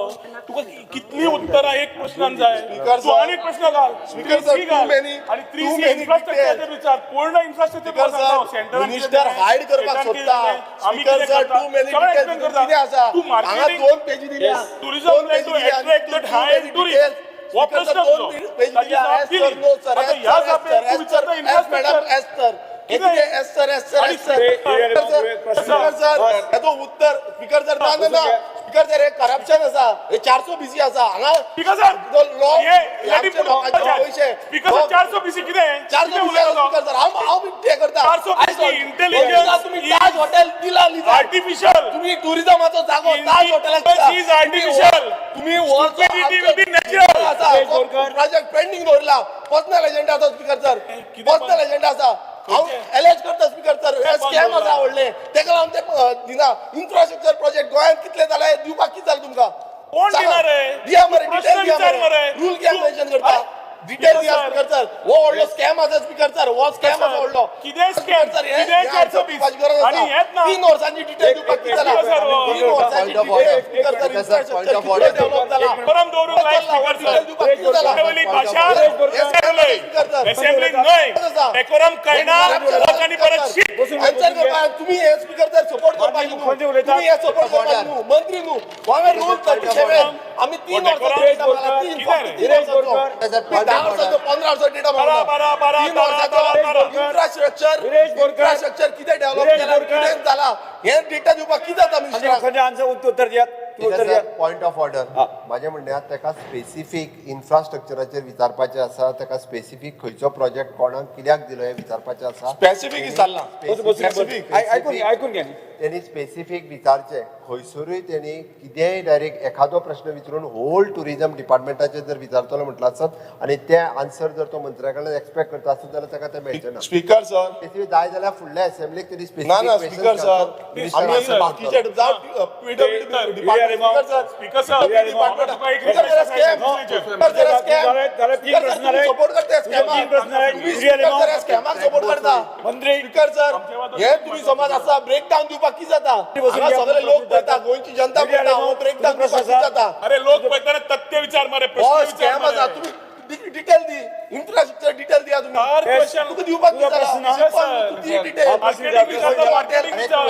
तुका कितली उत्तरां एक प्रश्नान जाय. Speaker तूं sir, आनी एक प्रश्न घाल. Speaker sir, 3C घाल. too many- आनी too 3C many इन्फ्रास्ट्रक्चराचेर details. विचार. पूर्ण infrastructure speaker sir, minister hide करपाक सोदता. Speaker sir, too many details कितें आसा? तूं हांगा मार्केटिंग 2 पेजी दिल्या. Tourism 2 plan पेजी to दिल्या. attract that Too high many tourist. details. हो स्पीकर प्रश्न सर, तुजो. 2 पेजी ताची दिल्या. जाप एस दिली. सर, नो सर, आतां एस ह्या सर, एस जापेक सर, तूं एस सर, विचारता S madam, infrastructure. S sir. हे कितें? कितें? S sir, S sir, आनी एस सर. स्पीकर सर, हेचो उत्तर स्पीकर सर ना ना ना. स्पीकर सर, हे करप्शन आसा, हे 400 बीसी आसा हांगा. स्पीकर सर, जो law- हे let him आमचे put लोकांचे पयशे. स्पीकर सर, 400 बीसी कितें? 400 कितें बीसी उलयता तो? स्पीकर सर, हांव हांव ते करता. 400 BC intelligence तुम्ही is- Taj hotel दिला लिजा. आर्टिफिशियल. तुम्ही टुरिझमाचो जागो ताज हॉटेलाक दिला. Is artificial. तुम्ही Stupidity will be natural. Project pending दवरला. पर्सनल एजेंडा आसा स्पीकर सर, कितें पर्सनल एजेंडा आसा. हांव एलएच करता स्पीकर सर, हे बंद स्कॅम आसा दवरला? व्हडले, तेका लागून ते दिना. इन्फ्रास्ट्रक्चर प्रोजेक्ट गोंयांत कितले जाले दिवपाक कितें जालें तुमकां? कोण सांगा. दिना रे? दिया मरे तूं प्रश्न डिटेल, दिया विचार मरे. मरे. रूल कित्याक तूं- मेन्शन करता? अरे, डिटेल दिया स्पीकर स्पीकर सर. हो व्हडलो स्कॅम आसा स्पीकर सर, हो स्कॅम आसा व्हडलो. कितें स्कॅम? सर, हे कितें हे 420? answer दिवपाची गरज आनी आसा. हेच ना. 3 वर्सांची डिटेल दिवपाक कितें जालां? स्पीकर सर, हो. 3 वर्सांची Point of detail order. Speaker sir, Speaker sir, point infrastructure of order. कितलें डेव्हलप जाला? परम दवरूंक लाय स्पीकर डिटेल सर. दिवपाक कितें जालां? वयली भाशा स्पीकर सर, असेंब्लीक न्हय, डेकोरम कळना, वच आनी परत शीक. आन्सर करपाक तुम्ही हे स्पीकर सर सपोर्ट करपाक न्हू, मुख्यमंत्री उलयता. तुम्ही हे सपोर्ट करपाक न्हू, मंत्री न्हू. हांवें रूल 37, आमी 3 वर्सांचो डेटा मागला. 3, कितें फक्त रे? 3 वर्सांचो. सर, तुम्ही 10 वर्सांचो, 15 वर्सांचो डेटा मागला. बारा, बारा, 3 बारा, वर्सांचो बारा, बारा. इन्फ्रास्ट्रक्चर, विरेश बोरकर. इन्फ्रास्ट्रक्चर कितें डेव्हलप विरेश केला, बोरकर. कितें जाला हे डेटा दिवपाक कितें जाता मिनिस्टराक? खंयचे आन्सर उत्तर दियात, तूं उत्तर दियात. Point of order. म्हाजें म्हणणें आहा, ताका स्पेसिफीक इन्फ्रास्ट्रक्चराचेर विचारपाचें आसा, ताका स्पेसिफीक खंयचो प्रोजेक्ट कोणाक कित्याक दिलो हें विचारपाचें आसा. स्पेसिफीक विचारलां. बसून बसून Specific. आयकून घे, आयकून घे. तेणी स्पेसिफीक विचारचें खंयसरूय. तेणी कितेंय डायरेक्ट एखादो प्रश्न विचारून होल टुरिजम डिपार्टमेंटाचेर जर विचारतलो म्हटलं आसत आनी ते आन्सर जर तो मंत्र्या कडल्यान एक्सपेक्ट करता आसत जाल्यार ताका तें मेळचें ना. स्पीकर सर, स्पेसिफीक जाय जाल्यार फुडल्या असेंब्लीक तेणी ना ना स्पेसिफीक स्पीकर सर, आमी बाकीचे जावं PWD department, speaker sir, speaker sir, department, तुका एक speaker sir, scam, speaker sir, scam. जाले तीन स्पीकर सर, प्रश्न तुम्ही जाले. सपोर्ट करता तुझे तीन प्रश्न जाले. तुम्ही. Yuri speaker sir, Alemao. स्कॅमाक सपोर्ट करता. मंत्री. स्पीकर सर, हे तुम्ही समाज आसा ब्रेकडावन दिवपाक कितें जाता? बसून हांगा घ्या, सगळे प्रश्न लोक विचारता. पळयता, गोंयची जनता युरिया पळयता, हो लिमाव, ब्रेकडावन तुझो दिवपाक प्रश्न कितें जाता? अरे लोक पळयतना तथ्य विचार मरे, हो प्रश्न विचार स्कॅम आसा. मरे. तुम्ही डिटेल दी, इन्फ्रास्ट्रक्चर डिटेल दिया तुम्ही. चार क्वेश्चन. तुका दिवपाक तुझो कितें प्रश्न जाला? आसा. सिंपल, तूं दी डिटेल. मार्केटिंग विचारता, मार्केटिंग विचार.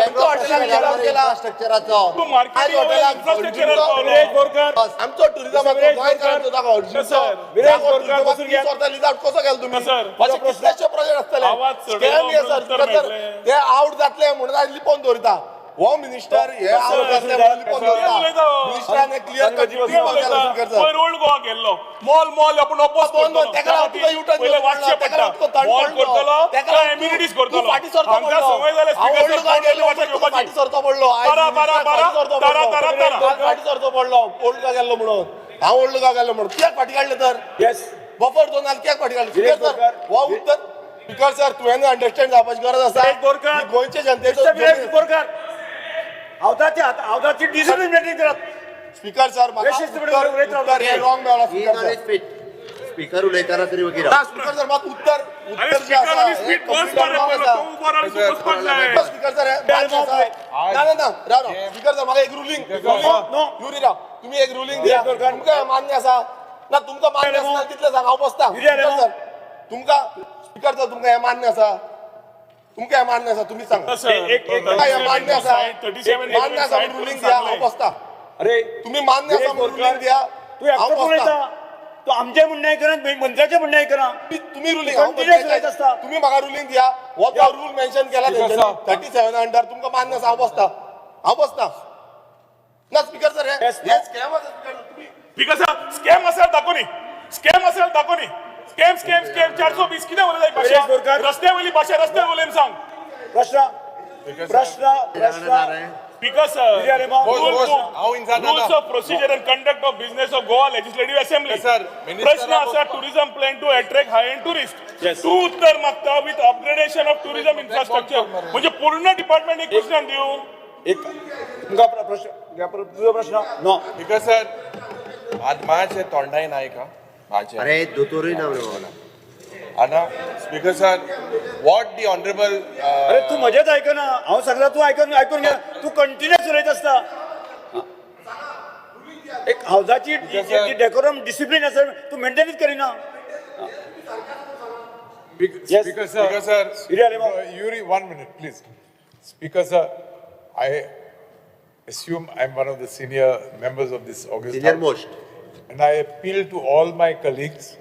इन्फ्रास्ट्रक्चराचो तूं मार्केटिंग आज हॉटेलाक इन्फ्रास्ट्रक्चरार पावलो. विरेश बोरकर. आमचो टुरिझमाचो विरेश गोंयकारांचो जागो हर्शींचो सर, विरेश जागो बोरकर टुरिझमाक बसून घ्या. 30 वर्सां लिजावट कसो केलो तुमी? सर, अशे कितलेशे प्रोजेक्ट आसतले. आवाज चडयलो स्कॅम हे म्हणून सर, उत्तर स्पीकर सर, मेळटलें. ते आउट जातले म्हणून आयज लिपोवन दवरिता. हो मिनिस्टर हे आउट जातले म्हणून लिपोवन कितें दवरिता. उलयता हो? मिनिस्टरान हे क्लियर कट कितें उलयता? Speaker sir. पयर ओल्ड गोवा गेल्लो, मॉल मॉल आपण oppose दोन दोन करतलो. तेका लागून तुका U-turn पयले घेवचो वाचचें पडलो, तेका पडटा. लागून तुका थंड मॉल पडलो, करतलो, तेका काय लागून amenities तूं करतलो. फाटीं सरचो हांगा पडलो. संवय जाल्या हांव स्पीकर ओल्ड सर, गोवा गेल्लो वाचा म्हणून तुका घेवपाची. फाटीं सरचो पडलो. आयज बारा, बारा, मिनिस्टराक बारा, फाटीं सरचो तारा, पडलो. तारा, तारा. काल फाटीं सरचो पडलो ओल्ड गोवा गेल्लो म्हणून. हांव ओल्ड गोवा गेल्लो म्हणून कित्याक फाटीं काडलें तर? येस. बफर झोन आनी कित्याक फाटीं काडलें? Viresh speaker sir, Borkar. हो उत्तर स्पीकर सर, तुवें अंडरस्टँड जावपाची गरज आसा. विरेश बोरकर. ही गोंयचे जनतेचो मिस्टर विरेश बोरकर, हावताची हावताची डिसिप्लीन मेंटेन करात. स्पीकर सर, म्हाका बेशिस्तपणे उत्तर उलयता. उत्तर हे रॉंग मेळ्ळा स्पीकर सर. स्पीकर उलयतना तरी वगैरे. ना स्पीकर सर, मात उत्तर अरे उत्तर जे स्पीकर आसा आनी हे स्पीड बस complete मरे wrong पयलो आसा. तो उबो रावन तूं बसपाक जाय. स्पीकर सर, हे मातशें आसा. ना ना ना, राव राव स्पीकर सर, म्हाका एक रुलींग. नो. युरी राव, तुम्ही एक रुलींग दिया. विरेश बोरकर. तुमकां मान्य आसा ना? तुमकां मान्य आसा तितलें सांग, हांव बसता. युरी आलेमो. Speaker sir, तुमकां स्पीकर सर, तुमकां हें मान्य आसा? तुमकां हें मान्य आसा? तुमी सांगा. एक- एक- तुमकां हें मान्य आसा? मान्य आसा म्हणून रुलींग दिया, हांव बसता. अरे, तुम्ही मान्य आसा म्हणून रुलींग दिया, तू हांव एकटो बसता. उलयता. तू आमचें म्हणणें आयकना, मंत्र्याचें म्हणणें आयकना. तुम्ही रुलींग Continuous उलयत आसता. तुम्ही म्हाका रुलींग दिया. हो जो रूल मेन्शन केला तेंच्यांनी 37 अंडर, तुमकां मान्य आसा, हांव बसता, हांव बसता. ना स्पीकर सर, हे Yes, हे स्कॅम आसा स्पीकर तुम्ही. Because scam असेल दाखवणी, स्कॅम असेल दाखवणी. स्कॅम, स्कॅम, स्कॅम, 420 कितें उलयता ही भाशा? विरेश बोरकर. रस्त्या वयली भाशा, रस्त्यार उलयन सांग. प्रश्न, प्रश्न, प्रश्न. Because sir, Vijay Alemao. Bose, Bose, हांव इन्साद rules जाता. of procedure and conduct of business of Goa Legislative Assembly. Sir, minister प्रश्न आसा tourism plan to attract high end tourist. Yes. तूं उत्तर मागता with upgradation of tourism infrastructure. म्हणजे पूर्ण डिपार्टमेंट एक प्रश्न दिवं. एक तुमकां प्रश्न, तुजो प्रश्न नो. स्पीकर सर, आज माझे तोंडाय नाय का माझे? अरे, दोतोरूय ना रे बाबा. आना speaker sir, what the honourable अरे, तू म्हजेंच आयकना. हांव सांगता, तूं आयकून आयकून घे. तूं कंटिन्युअस उलयत आसता. एक हावजाची sir. Decorum, discipline आसा, तूं मेंटेनच करिना. Yes. Speaker sir. Speaker sir. Yuri Alemao. Yuri, one minute, please. Speaker sir, I assume I'm one of the senior members of this august Senior house. Most. And I appeal to all my colleagues,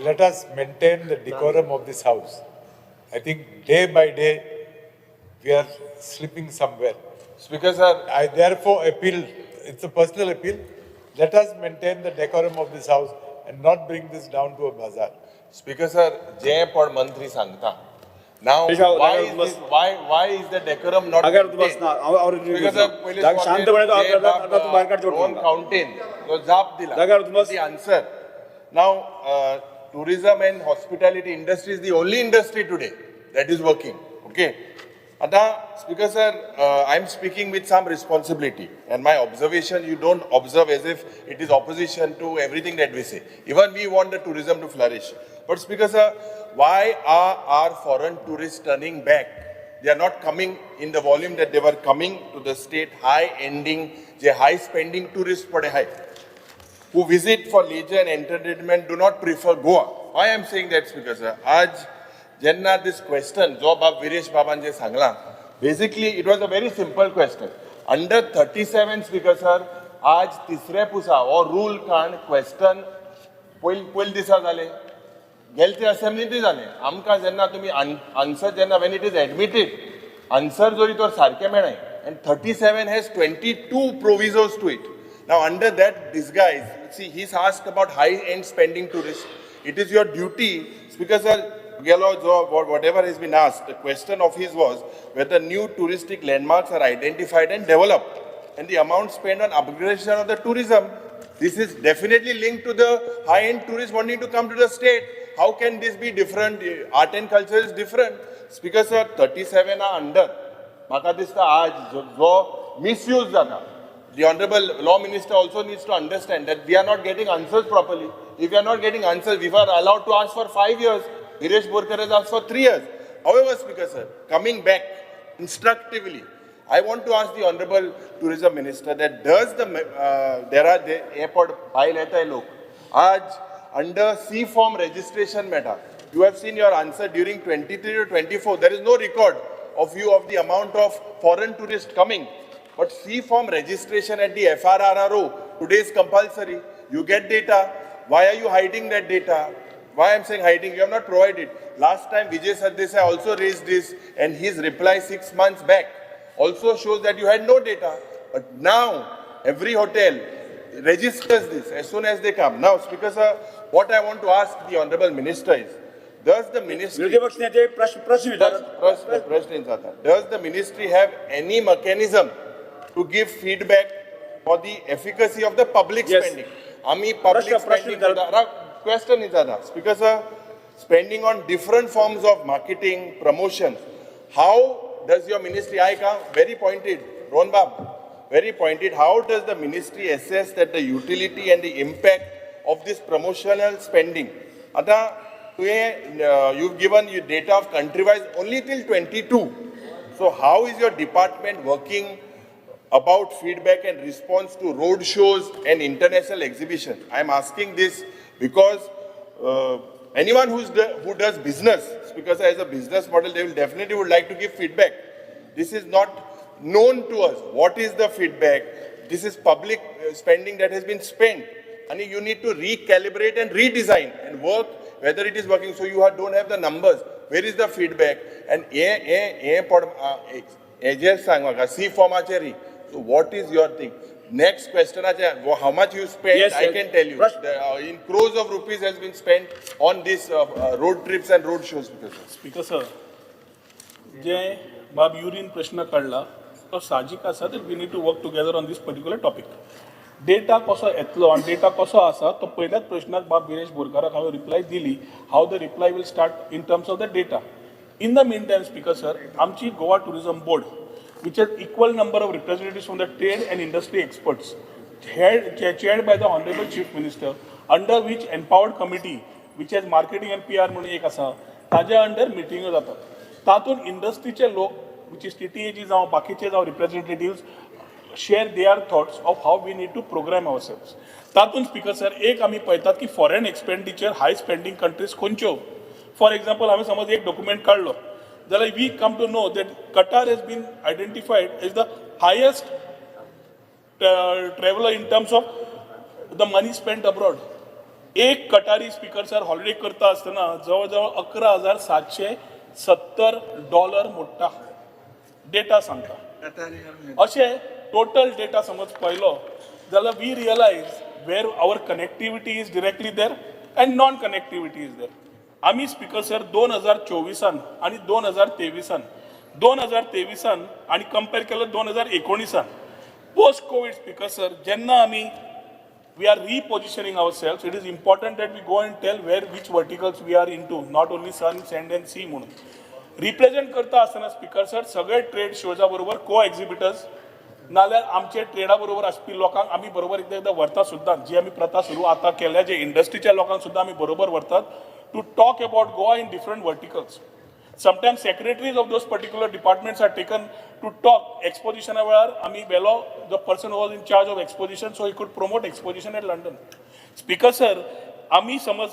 let us maintain the decorum of this house. I think day by day, we are slipping somewhere. Speaker sir. I therefore appeal, it's a personal appeal, let us maintain the decorum of this house and not bring this down to a bazaar. Speaker sir, जे पण मंत्री सांगता नाव, पेशाव, Y जाग्यार is bus. Why is the decorum not? जाग्यार तूं बसना. हांव speaker sir, पयलीं शांतपणे तूं आतां तूं भायर काडचो. रोहन फाउंटेन जो जाप दिला, जाग्यार तूं बस. The answer now, tourism and hospitality industry is the only industry today that is working, okay? आता speaker sir, I am speaking with some responsibility and my observation you don't observe as if it is opposition to everything that we say. Even we want the tourism to flourish. But speaker sir, why are our foreign tourist turning back? They are not coming in the volume that they were coming to the state. High ending J high spending tourist पडे high who visit for leisure and entertainment do not prefer Goa. Why I am saying that, Speaker sir? आज जेन्ना this question जो बाब विरेश बाबान जे सांगला, basically it was a very simple question. Under 37, Speaker sir, आज तिसरे पुसा हो रूल काण क्वेश्चन पयल पयले दिसा जाले, गेले ते असेंब्लींतूय जालें. आमकां जेन्ना तुमी आन्सर जेन्ना when it is admitted answer जरी तर सारकें मेळ्ळें, and 37 has 22 provisos to it. Now under that disguise, see, he's asked about high end spending tourist. It is your duty, speaker sir. गेलो जो whatever has been asked, the question of his was whether new touristic landmarks are identified and developed and the amount spent on upgradation of the tourism. This is definitely linked to the high-end tourists wanting to come to the state. How can this be different? Art and culture is different. Speaker sir, 37 are under. म्हाका दिसता आज जो misuse जाता, the honourable law minister also needs to understand that we are not getting answers properly. If we are not getting answers, we are allowed to ask for 5 years. Viresh Borkar has asked for 3 years. However, Speaker sir, coming back instructively, I want to ask the Honorable Tourism Minister that does the, there are the airport भायल येताय लोक, आज under C form registration मेळटा. You have seen your answer during 23 to 24, there is no record of you of the amount of foreign tourists coming. But C form registration at the FRRO today is compulsory. You get data. Why are you hiding that data? Why I'm saying hiding? You have not provided. Last time Vijay Sardesai also raised this, and his reply 6 months back also shows that you had no data. But now every hotel registers this as soon as they come. Now, Speaker sir, what I want to ask the Honorable Minister is, does the ministry विरोधी पक्ष नेते प्रश्न, प्रश्न विचार. प्रश्न, प्रश्न जाता. Does the ministry have any mechanism to give feedback for the efficacy of the public Yes. spending? आम्ही public प्रश्न, प्रश्न spending विचार. क्वेश्चन विचारता. Speaker sir, spending on different forms of marketing promotion, how does your ministry, आयका, very pointed, Rohan Bab, very pointed, how does the ministry assess that the utility and the impact of this promotional spending? आता तुवें you given you data of country wise only till 22. So how is your department working about feedback and response to road shows and international exhibition? I am asking this because Anyone who does business, because as a business model, they will definitely would like to give feedback. This is not known to us. What is the feedback? This is public spending that has been spent. And you need to recalibrate and redesign and work whether it is working. So you don't have the numbers. Where is the feedback? And हे पड हे जे सांग म्हाका C फॉर्माचेर. So what is your thing? Next क्वेश्चनाचे how much you spend, Yes, I yes. Can tell you. In crores of rupees has been spent on this road trips and road shows. Speaker sir, जे बाब urine प्रश्न काडला तो साहजीक आसा that we need to work together on this particular topic. Data कसो येतलो आनी data कसो आसा तो पयल्याच प्रश्नाक बाब विरेश बोरकाराक हांवें रिप्लाय दिली, how the reply will start in terms of the data. In the mean time, speaker sir, आमची Goa tourism board, which has equal number of representatives from the trade and industry experts, chaired by the Honorable Chief Minister, under which empowered committee, which has marketing and PR म्हणून एक आसा, ताज्या under मिटिंग्यो जातात. तातूंत इंडस्ट्रीचे लोक, which is TTAG जावं बाकीचे जावं representatives, share their thoughts of how we need to program ourselves. तातूंत स्पीकर सर, एक आमी पळयतात की foreign expenditure high spending countries खंयच्यो. फॉर एक्झाम्पल, हांवें समज एक डॉक्युमेंट काडलो जाल्यार we come to know that Qatar has been identified as the highest traveller in terms of the money spend abroad. एक कटारी स्पीकर सर हॉलिडे करता आसतना जवळ जवळ $11,770 मोडटा, डेटा सांगता. अशें टोटल डेटा समज पळयलो जाल्यार we realize where our connectivity is directly there and non connectivity is there. आमी स्पीकर सर 2024 आनी 2023, 2023 आनी कंपेर केल्यार 2019 पोस्ट कोवीड, स्पीकर सर, जेन्ना आमी we are repositioning ourselves, it is important that we go and tell where which verticals we are into, not only sun, sand and sea म्हणून. Represent करता आसतना speaker sir, सगळे trade शोजा बरोबर को exhibitors नाल्यार आमचे ट्रेडा बरोबर आसपी लोकांक आमी बरोबर एकदां एकदां व्हरता सुद्दां. जी आमी प्रथा सुरू आतां केल्या, जे इंडस्ट्रीच्या लोकांक सुद्दां आमी बरोबर व्हरतात to talk about Goa in different verticals. Sometimes secretaries of those particular departments are taken to talk. एक्सपोजिशना वेळार आमी वेलो the person was in charge of exposition, so he could promote exposition at London. Speaker sir, आमी समज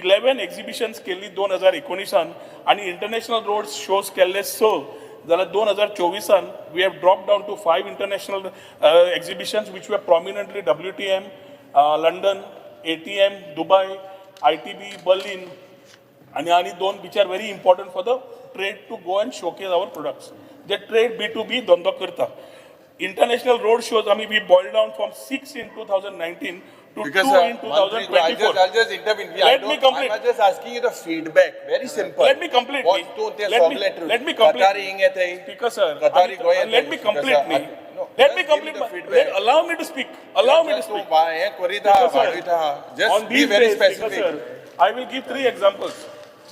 11 exhibitions केल्ली 2019 आनी international road shows केल्ले स, जाल्यार 2024 we have drop down to five international exhibitions, which were prominently WTM London, ATM Dubai, ITB Berlin आनी दोन which are very important for the trade to go and showcase our products, J trade B to B धंदो करता. International road shows आमी we boil down from six in 2019 to Because two sir, in two Mantri, thousand I'll twenty just, four. I'll just intervene. I Let me don't- complete. I'm just asking you the feedback. Very simple. Let me complete. What तूं ते Let me- सगळे let me complete. Qatari हिंग येताय. Speaker sir, Qatari Goa येताय. Let me complete Speaker sir, न्ही. No, Let me just give complete. the feedback. Allow me to speak. Allow me to Just तूं speak. हें करीता, Speaker sir, वाडयता. Just on be these very days, Speaker specific. sir, I will give three examples.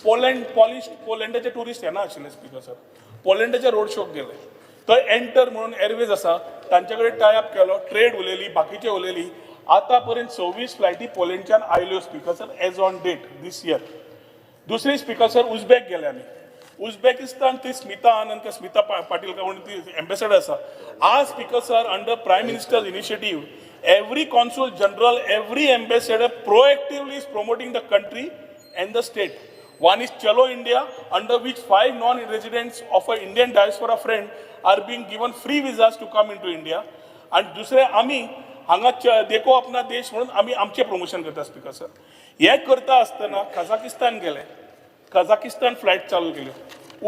Poland, Polish, पोलंडाचे tourist येना आशिल्ले speaker sir. पोलंडाच्या road शोक गेले थंय enter म्हणून एरवेज आसा, तांचे कडेन टाय अप केलो, ट्रेड उलयली, बाकीचे उलयली. आतां पर्यंत 26 फ्लायटी पोलंडच्यान आयल्यो, speaker sir, as on date this year. दुसरी, स्पीकर सर, उझबेक गेले आमी. उझबेकिस्तान ती स्मिता आनंद का स्मिता पाटील का कोण ती एम्बेसडर आसा. आज, speaker sir, under Prime Minister initiative, every consul general, every ambassador proactively is promoting the country and the state. One is Chalo India, under which five non-residents of an Indian diaspora friend are being given free visas to come into India. आणि दुसरे आमी हांगा देखो अपना देश म्हणून आमी आमचें प्रमोशन करता. स्पीकर सर, हें करता आसतना कझाकिस्तान गेले, कझाकिस्तान फ्लायट चालू केल्यो.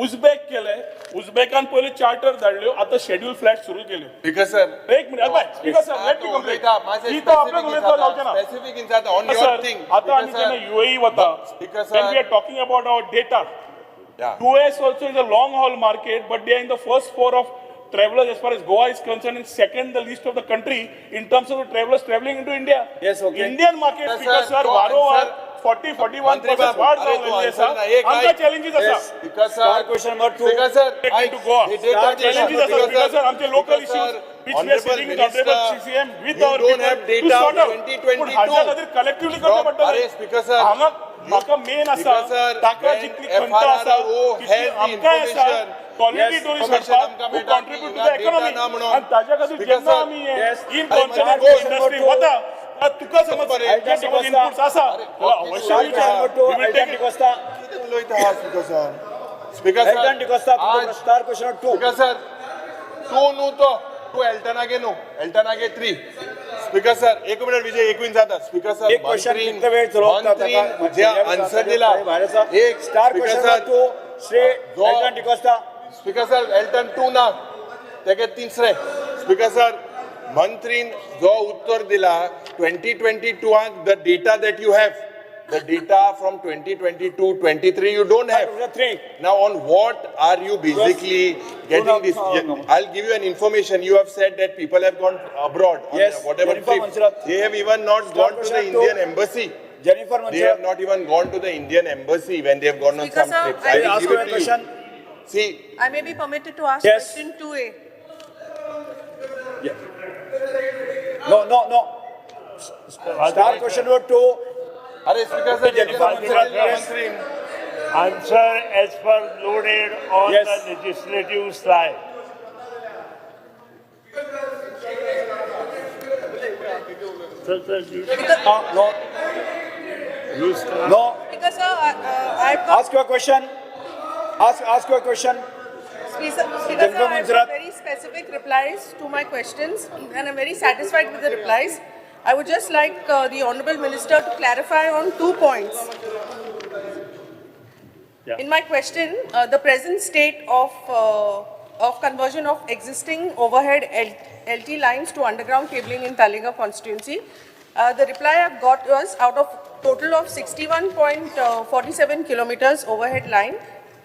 उझबेक केले, उझबेकान पयल्यो चार्टर धाडल्यो, आतां शेड्यूल फ्लायट सुरू केल्यो. Speaker sir. एक minute bye, speaker sir, let me complete. ही तो आपल्याक उलयता जावचें ना. Specific inside on your sir, thing. आता आमी जेन्ना युएई वता, Speaker sir. When we are talking about our data, Yeah. US also is a long haul market, but they are in the first four of travelers as far as Goa is concerned, and second the list of the country in terms of the travelers traveling into India. Yes, okay. Indian market, Sir, speaker sir, sir, तो वारोवार answer- 40 41 मंत्री percent बाबू, वाढ अरे जावन तू गेल्ली answer आसा. ना, एक आमकां ऐक. चॅलेंजीस आसा. Speaker sir. Star question number two. Speaker sir, Take into Goa. the data Challenges आसा, speaker sir, आमचे local Speaker sir, issues which we are sitting with honorable CCM with you our don't people have to data sort out. 2022. पूण हाच्या खातीर collectively करचें पडटलें. अरे speaker sir, हांगा म्हाका मेन आसा, Speaker sir, ताका when जितली खंत आसा FRRO तितली has the आमकांय आसा. information, quality Yes, tourist information हाडपाक आमकां who मेळटा contribute to की the data economy. ना म्हणून. आनी ताच्या खातीर Speaker जेन्ना sir, आमी yes. In अरे कॉन्सर्ट म्हणजे इंडस्ट्री go. वता तुका समज एल्टन समज डिकोस्टा. इनपुट्स आसा अवश्य Star question number two, We will Elton take it. D'Costa. कितें उलयता speaker sir? Speaker sir, Elton D'Costa, आज star question number two. Speaker sir, two न्हू तो टू एल्टनागे न्हू, एल्टनागे थ्री. स्पीकर सर, एक मिनिट विजय, एक मिनिट जाता. स्पीकर सर, एक क्वेश्चन कितले वेळ चलोवप मंत्रीन जे आन्सर दिला एक star speaker question sir, number two, Shri Elton D'Costa. Speaker sir, Elton two ना, तेगे तिसरे. स्पीकर सर, मंत्रीन जो उत्तर दिला 2022 the data that you have, the data from 2022 23 you don't have. Three. Now, on what are you basically getting this? I'll give you an information. You have said that people have gone abroad on Yes, whatever Jennifer trip. Monserrat. They have even not Star gone to the question two. Indian embassy. Jennifer They have Monserrat. not even gone to the Indian embassy when they have gone on Speaker some sir, trips. I I will Ask give your it to you. Question. See, I may be permitted to ask Yes. question 2A. No, no, no. Star question number two. अरे speaker sir, Jennifer Monserrat, yes. मंत्रीन Answer as per loaded on Yes. the legislative slide. Sir, sir, you, No, no, you start. no. Speaker sir, I've got Ask your question. Ask your question. Speaker, Speaker Jennifer sir, I've Monserrat. got very specific replies to my questions and I'm very satisfied with the replies. I would just like the Honorable Minister to clarify on 2 points. Yeah. In my question, the present state of conversion of existing overhead LT lines to underground cabling in Taleigao constituency, the reply I've got was out of total of 61.47 kilometers overhead line,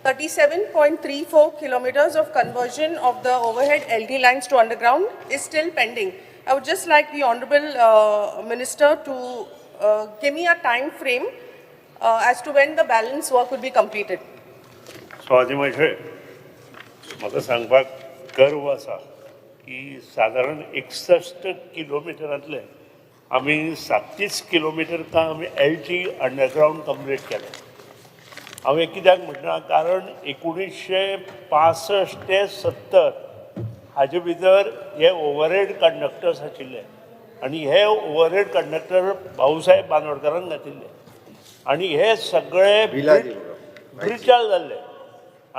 37.34 kilometers of conversion of the overhead LT lines to underground is still pending. I would just like the Honorable Minister to give me a time frame as to when the balance work will be completed. Swati Mhatre, म्हाका सांगपाक गर्व आसा की सादारण 61 किलोमिटरांतले आमी 37 kilometre काम L T underground complete केलें. हांवें कित्याक म्हणटा, कारण 1965 ते 70 हाजे भितर हे ओवरहेड कंडक्टर्स आशिल्ले आनी हे ओवरहेड कंडक्टर भाऊसाहेब बांदोडकारान घातिल्ले आनी हे सगळे ब्रिटल जाल्ले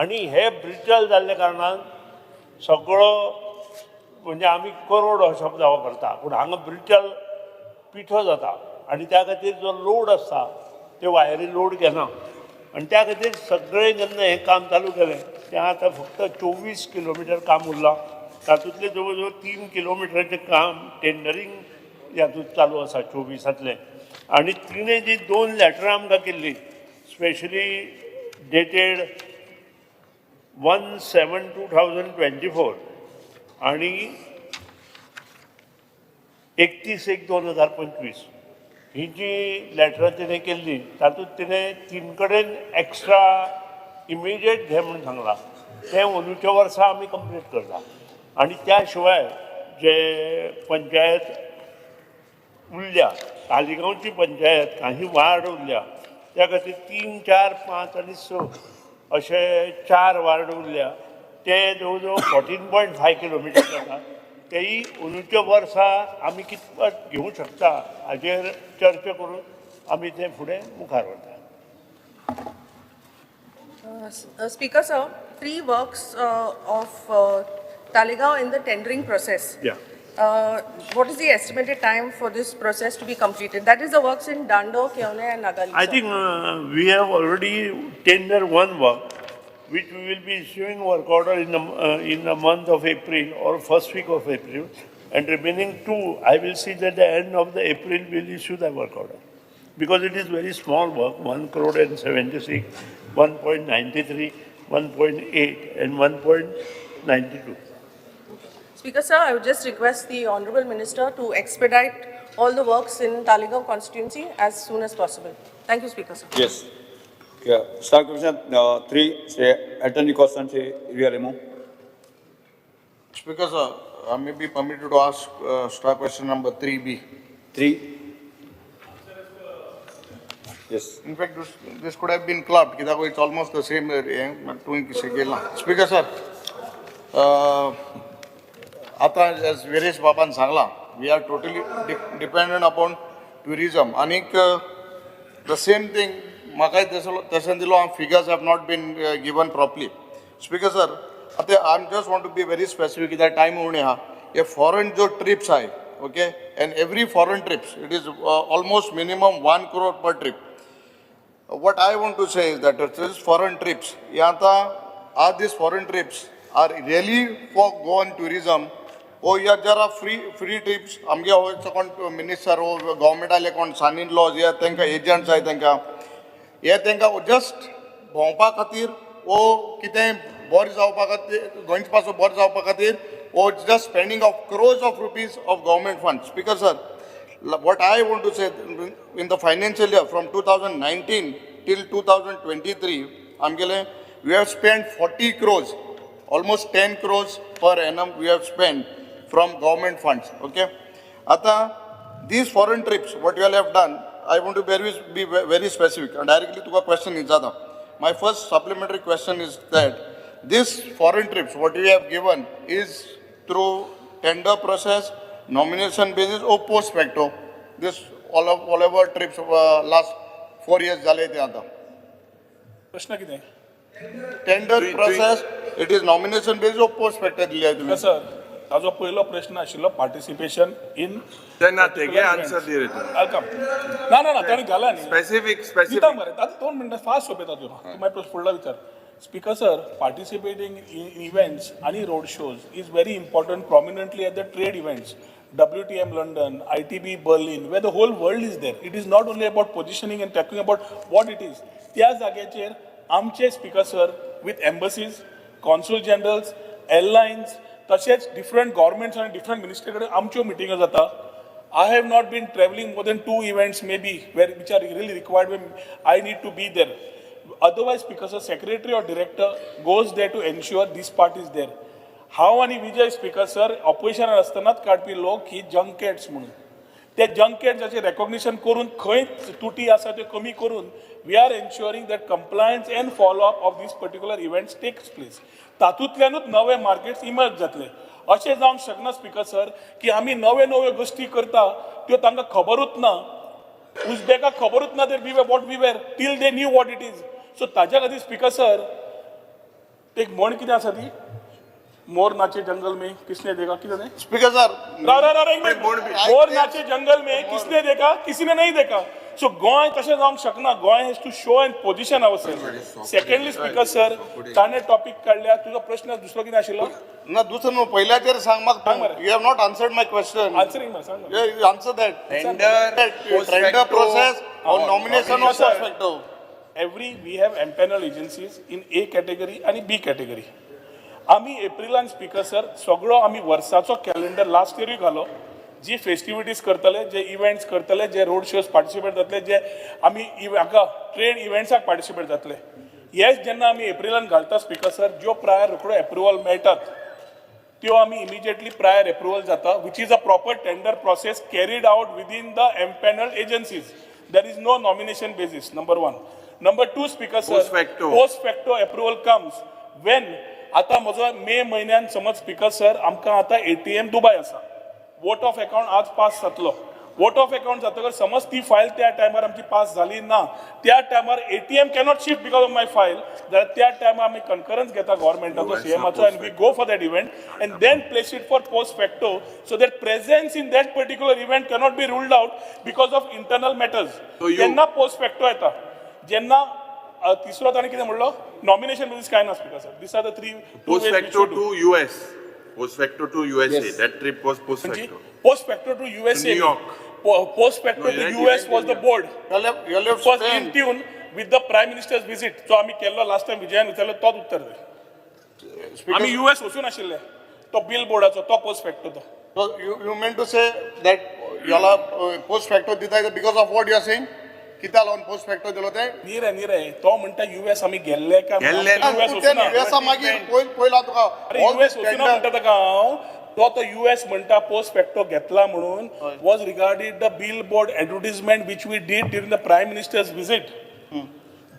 आनी हे ब्रिटल जाल्ले कारणान सगळो म्हणजे आमी करोड हो शब्द वापरता पूण हांगा ब्रिटल पिठो जाता आनी त्या खातीर जो लोड आसता ते वायरी लोड घेना आनी त्या खातीर सगळें जेन्ना हें काम चालू केलें तें आतां फक्त 24 किलोमिटर काम उरलां. तातूंतलें जवळ जवळ 3 किलोमिटराचें काम टेंडरींग हातूंत चालू आसा 24तांतलें. आनी तिणें जी 2 लॅटरां आमकां केल्लीं स्पेशली डेटेड 1/7/2024 आनी 31/1/2025 ही जी लॅटरां तिणें केल्लीं तातूंत तिणें 3 कडेन एक्स्ट्रा इमिजिएट घे म्हूण सांगलां. तें अंदूच्या वर्सा आमी कंप्लीट करता. आनी त्या शिवाय जे पंचायत उरल्या, तालिगांवची पंचायत काही वार्ड उरल्या, त्या खातीर 3, 4, 5 आनी 6 अशे 4 वार्ड उरल्या ते जवळ जवळ 14.5 किलोमिटर जाता. तेय अंदूच्या वर्सा आमी कितपत घेवंक शकता हाजेर चर्चा करून आमी ते फुडें मुखार वता. Speaker sir, 3 works of Taleigao in the tendering process. Yeah. What is the estimated time for this process to be completed? That is the works in Dando, Keone and Nagali. I think we have already tendered 1 work, which we will be issuing work order in the month of April or first week of April, and remaining 2, I will see that the end of the April we will issue the work order, because it is very small work, 1.76 crore, 1.93, 1.8 and 1.92. Speaker sir, I would just request the Honorable Minister to expedite all the works in Taleigao constituency as soon as possible. Thank you, Speaker sir. Yes. Yeah. Star question 3, Shri Elton D'Costa, Shri Iria. Speaker sir, I may be permitted to ask star question number 3B. 3. Yes. In fact, this could have been clubbed. It's almost the same. Speaker sir, आता as Viresh बाबान सांगला We are totally dependent upon tourism. आनीक the same thing म्हाकाय तशें दिलो figures have not been given properly. Speaker sir, आतां I am just want to be very specific कित्याक time उणे आहा. हे फॉरन ज्यो ट्रिप्स आहाय, okay, and every foreign trips it is almost minimum 1 crore per trip. What I want to say is that this foreign trips, हे आतां are these foreign trips are really for Goan tourism or या जरा free trips? आमगे हो कोण minister हो गव्हर्मेंटाले कोण सन in laws या तांकां एजंट्स आहाय, तांकां हे तांकां जस्ट भोंवपा खातीर वो कितें बरें जावपा खातीर, गोंयचे पासून बरें जावपा खातीर वो just spending of crores of rupees of government fund. Speaker sir, what I want to say, in the financial year from 2019 till 2023, आमगेले we have spent 40 crores, almost 10 crores per annum we have spent from government funds. Okay, आता these foreign trips what you all have done, I want to be very specific and directly तुका question विचारता. My first supplementary question is that this foreign trips what you have given is through tender process, nomination basis or post facto? This all of whatever trips last 4 years जाले ते आता. प्रश्न कितें? Tender process, it is nomination basis or post facto दिली आहे तुम्ही? Sir, ताजो पयलो प्रश्न आशिल्लो पार्टिसिपेशन इन तेन्ना तेगे आन्सर दी रे तूं. ना ना ना, ताणें घाला न्ही. स्पेसिफीक. दिता स्पेसिफीक. मरे, आतां 2 मिनटां फास्ट सोंपयता. तूं तूं मागीर प्रश्न फुडलो विचार. Speaker sir, participating in events आनी road shows is very important, prominently at the trade events, WTM London, ITB Berlin, where the whole world is there. It is not only about positioning and talking about what it is. त्या जाग्याचेर आमचे, speaker sir, with embassies, consul generals, airlines, तशेंच different governments आनी different ministry कडेन आमच्यो मिटिंगो जाता. I have not been traveling more than two events maybe where which are really required when I need to be there. Otherwise, because a secretary or director goes there to ensure this part is there. हांव आनी Vijay, speaker sir, ऑपोजिशनान आसतनाच काडपी लोक ही जंकेट्स म्हणून, ते जंकेट्साचें recognition करून खंय तुटी आसा त्यो कमी करून we are ensuring that compliance and follow up of these particular events takes place. तातूंतल्यानूच नवे मार्केट्स इमर्ज जातले. अशें जावंक शकना, स्पीकर सर, की आमी नव्यो नव्यो गोश्टी करता त्यो तांकां खबरूच ना. उझबेकाक खबरूच ना that we what we were till they knew what it is. So ताज्या खातीर, स्पीकर सर, एक म्हण कितें आसा ती, मोर नाचे जंगल में किसने देखा, कितें तें? स्पीकर सर, राव राव राव, एक मिनिट. मोर नाचे जंगल में किसने देखा? किसी ने नहीं देखा. सो गोंय तशें जावंक शकना. Goa has to show and position our self. Secondly, speaker sir, ताणें टॉपीक काडल्या. तुजो प्रश्न दुसरो कितें आशिल्लो? ना, दुसरं न्हू, पयल्याचेर सांग म्हाका. सांग मरे. You have not answered my question. Answering सांग मरे. Answer that. Tender, post tender facto, process or nomination or Sir. Post facto? Every we have empanel agencies in A category आणि बी कॅटेगरी. आमी एप्रिलान, स्पीकर सर, सगळो आमी वर्साचो calendar last इयरूय घालो, जी festivities करतले, जे इव्हेंट्स करतले, जे रोड शोज पार्टिसिपेट जातले, जे आमी हाका ट्रेड इव्हेंट्साक पार्टिसिपेट जातले. हेच जेन्ना आमी एप्रिलान घालता, स्पीकर सर, ज्यो प्रायर रोखड्यो एप्रुवल मेळटात त्यो आमी इमिजिएटली प्रायर एप्रुवल जाता, which is a proper tender process carried out within the empanel agencies. There is no nomination basis, number one. Number two, speaker sir, Post facto. Post facto approval comes when आतां म्हजो मे म्हयन्यान समज, speaker sir, आमकां आतां ATM Dubai आसा, vote of account आज pass जातलो. Vote of account जातकर समज ती फायल त्या टायमार आमची पास जाली ना, त्या टायमार ATM cannot shift because of my file, जाल्यार त्या टायमार आमी कन्करन्स घेता गव्हर्मेंटाचो, सीएमाचो, and we go for that event and then place it for post facto so that presence in that particular event cannot be ruled out because of internal matters. So you- तेन्ना post facto येता. जेन्ना तिसरो ताणें कितें म्हणलो, nomination basis काय ना. Speaker sir, this are the three. Post facto to US. Post facto to USA. That trip was post facto. Post facto to USA. New York. Post facto No, to that US event was in the board. You have was in spent tune with the prime minister's visit. जो आमी केल्लो last time, विजयान विचारलो तोच उत्तर दी. आमी US वचून आशिल्ले, तो बिल बोर्डाचो तो पोस्ट फॅक्टो तो. So you meant to say that you all are post facto दिता because of what you are saying? कित्या लागून पोस्ट फॅक्टो दिलो ते? न्ही रे, न्ही रे, तो म्हणटा युएस आमी गेल्ले काय? गेल्ले ना. युएस वचूना. युएसा मागीर पयल पयला तुका अरे, युएस वचूना म्हणटा ताका हांव. तो तो युएस म्हणटा पोस्ट फॅक्टो घेतला म्हणून was regarding the bill board advertisement which we did during the prime minister's visit.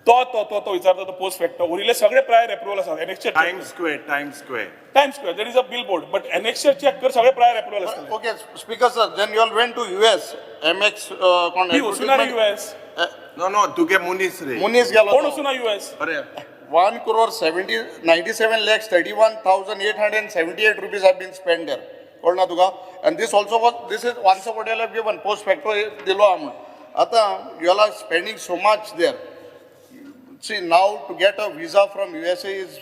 तो तो तो तो विचारता तो पोस्ट फॅक्टो उरिल्ले सगळे प्रायर एप्रुवल आसा annexure. Times Square, Times Square. Times Square, there is a billboard, but annexure check कर, सगळे प्रायर एप्रुवल आसतले. Okay, speaker sir, then you all went to US, MX कोण ही वचूना रे युएस. No, no, तुगे मुनीस रे. मुनीस गेलो कोण तो. वचूना युएस? अरे. 1 crore 70 97 lakhs 31,878 rupees have been spent there. कळना ना तुका? And this also was, this is answer what you have given, post facto दिलो आहा म्हणून. आतां you all are spending so much there. See, now to get a visa from USA is,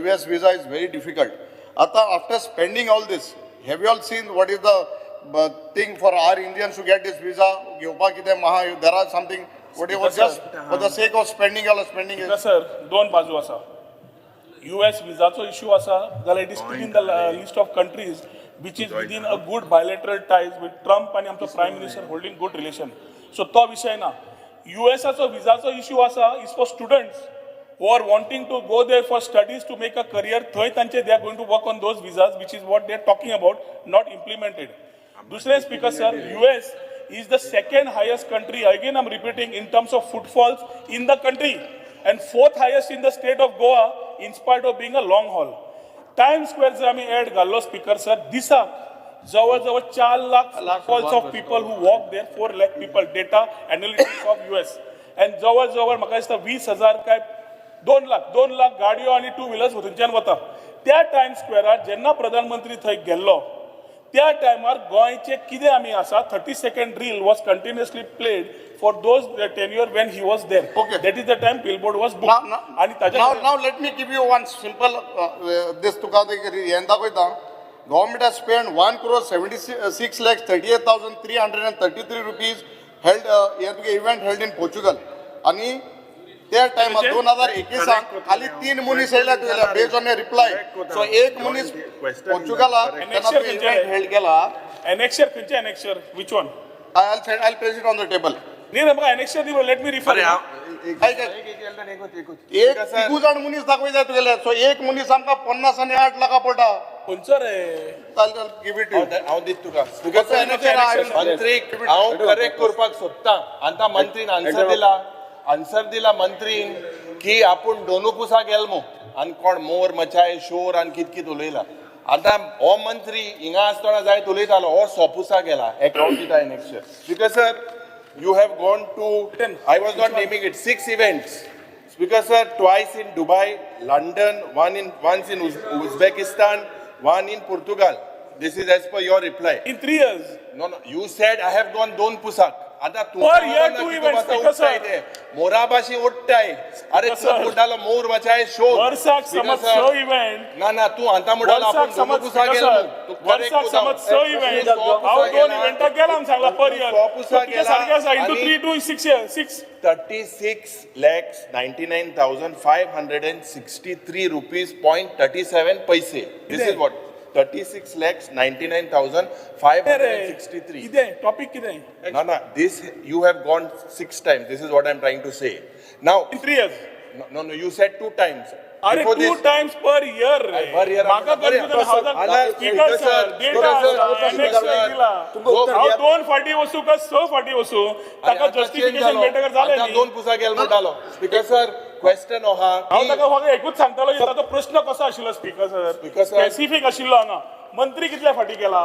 US visa is very difficult. आतां after spending all this, have you all seen what is the thing for our Indians to get this visa? घेवपाक कितें महा, there are something, what you just for the sake of spending, all are spending it. Sir, दोन बाजू आसा. US विजाचो issue आसा जाल्यार it is still in the list of countries which is within a good bilateral ties with Trump आनी आमचो prime minister holding good relation, so तो विशय ना. युएसाचो विजाचो इश्यू आसा is for students who are wanting to go there for studies to make a career. थंय तांचे they are going to work on those visas, which is what they are talking about, not implemented. दुसरें, speaker sir, US is the second highest country, again I'm repeating, in terms of footfalls in the country and fourth highest in the state of Goa in spite of being a long haul. Times Square जर आमी add घाल्लो speaker sir, दिसाक जवळ जवळ 4 lakh footfalls of people who walk there, 4 lakh people, data analytics of US, and जवळ जवळ म्हाका दिसता 20,000 काय 2 लाख, 2 लाख गाडयो आनी टू व्हिलर्स थंयच्यान वता. त्या टायम्स स्क्वेरार जेन्ना प्रधानमंत्री थंय गेल्लो त्या टायमार गोंयचे कितें आमी आसा, 30 second reel was continuously played for those tenure when he was there. Okay. That is the time billboard was Now, book. now, आनी ताच्या now, now let me give you one simple, this तुका हें दाखयता. Government has spent 1 crore 76 lakhs 38,333 rupees held, हें तुगे event held in Portugal. आनी त्या टायमार 2021 खाली तीन मनीस येयल्या तुगेल्या based on a reply. So एक मनीस पोर्चुगलाक तेन्ना तूं इव्हेंट हेल्ड केला. एनेक्शर खंयचे annexure, which one? I'll send, I'll place it on the table. न्ही रे, म्हाका एनेक्शर दी, let me refer. अरे हांव ऐक, ऐक. एक तिगू जाण मनीस दाखयता तुगेले. सो एक मनीस आमकां 50 आनी 8 लाखां पडटा. खंयचो रे? I'll give it to you. हांव दित तुका. Speaker What's the annexure? I will- मंत्रीक हांव करेक्ट करपाक सोदता. आतां मंत्रीन आन्सर दिला, आन्सर दिला मंत्रीन की आपूण दोनू पुसा गेल मु आनी कोण मोर मचाय शोर आनी कित कित उलयला. आतां हो मंत्री हिंगा आसतना जायत उलयतालो, हो सोपुसा गेला एकाउंट दिता annexure. Speaker sir, you have gone to, I was not naming it, six events. Speaker sir, twice in Dubai, London, one in once in Uzbekistan, one in Portugal. This is as per your reply. In 3 years. No, you said I have gone दोन पुसाक. आता Per year two events, Speaker sir. मोराबाशी उठताय. अरे, Speaker तू sir. म्हणटालो मोर मचाय शोर. वर्साक समज स event. ना ना, तू आता म्हणटालो वर्साक आपण दोन समज, पुसा स्पीकर गेलो. सर, तू correct वर्साक उदाव. समज स इव्हेंट, हांव दोन इव्हेंटाक गेला म्हणून सांगला पर इयर. सोपुसा तुझ्या सारकें आसा, इंटू गेला. Three to six year six. 36 lakhs 99,563 rupees point 37 paise. This is what? 36 lakhs 99,563. कितें टॉपीक कितें? No, no, this you have gone six times. This is what I'm trying to say. Now, in 3 years. no, you said two times. अरे, Before to this, times per year. Per year. म्हाका बरें. आला, speaker sir, sir, data sir, annexure दिला. हांव दोन फाटी वचूं काय स फाटी वचूं, ताका जस्टिफिकेशन मेळटकर जालें आता न्ही. दोन पुसा गेल म्हणटालो. स्पीकर सर, क्वेश्चन आहा हांव की ताका फक्त एकूच सांगतालो की ताचो प्रश्न कसो आशिल्लो speaker sir. Speaker sir. Specific आशिल्लो हांगा, मंत्री कितल्या फाटी गेला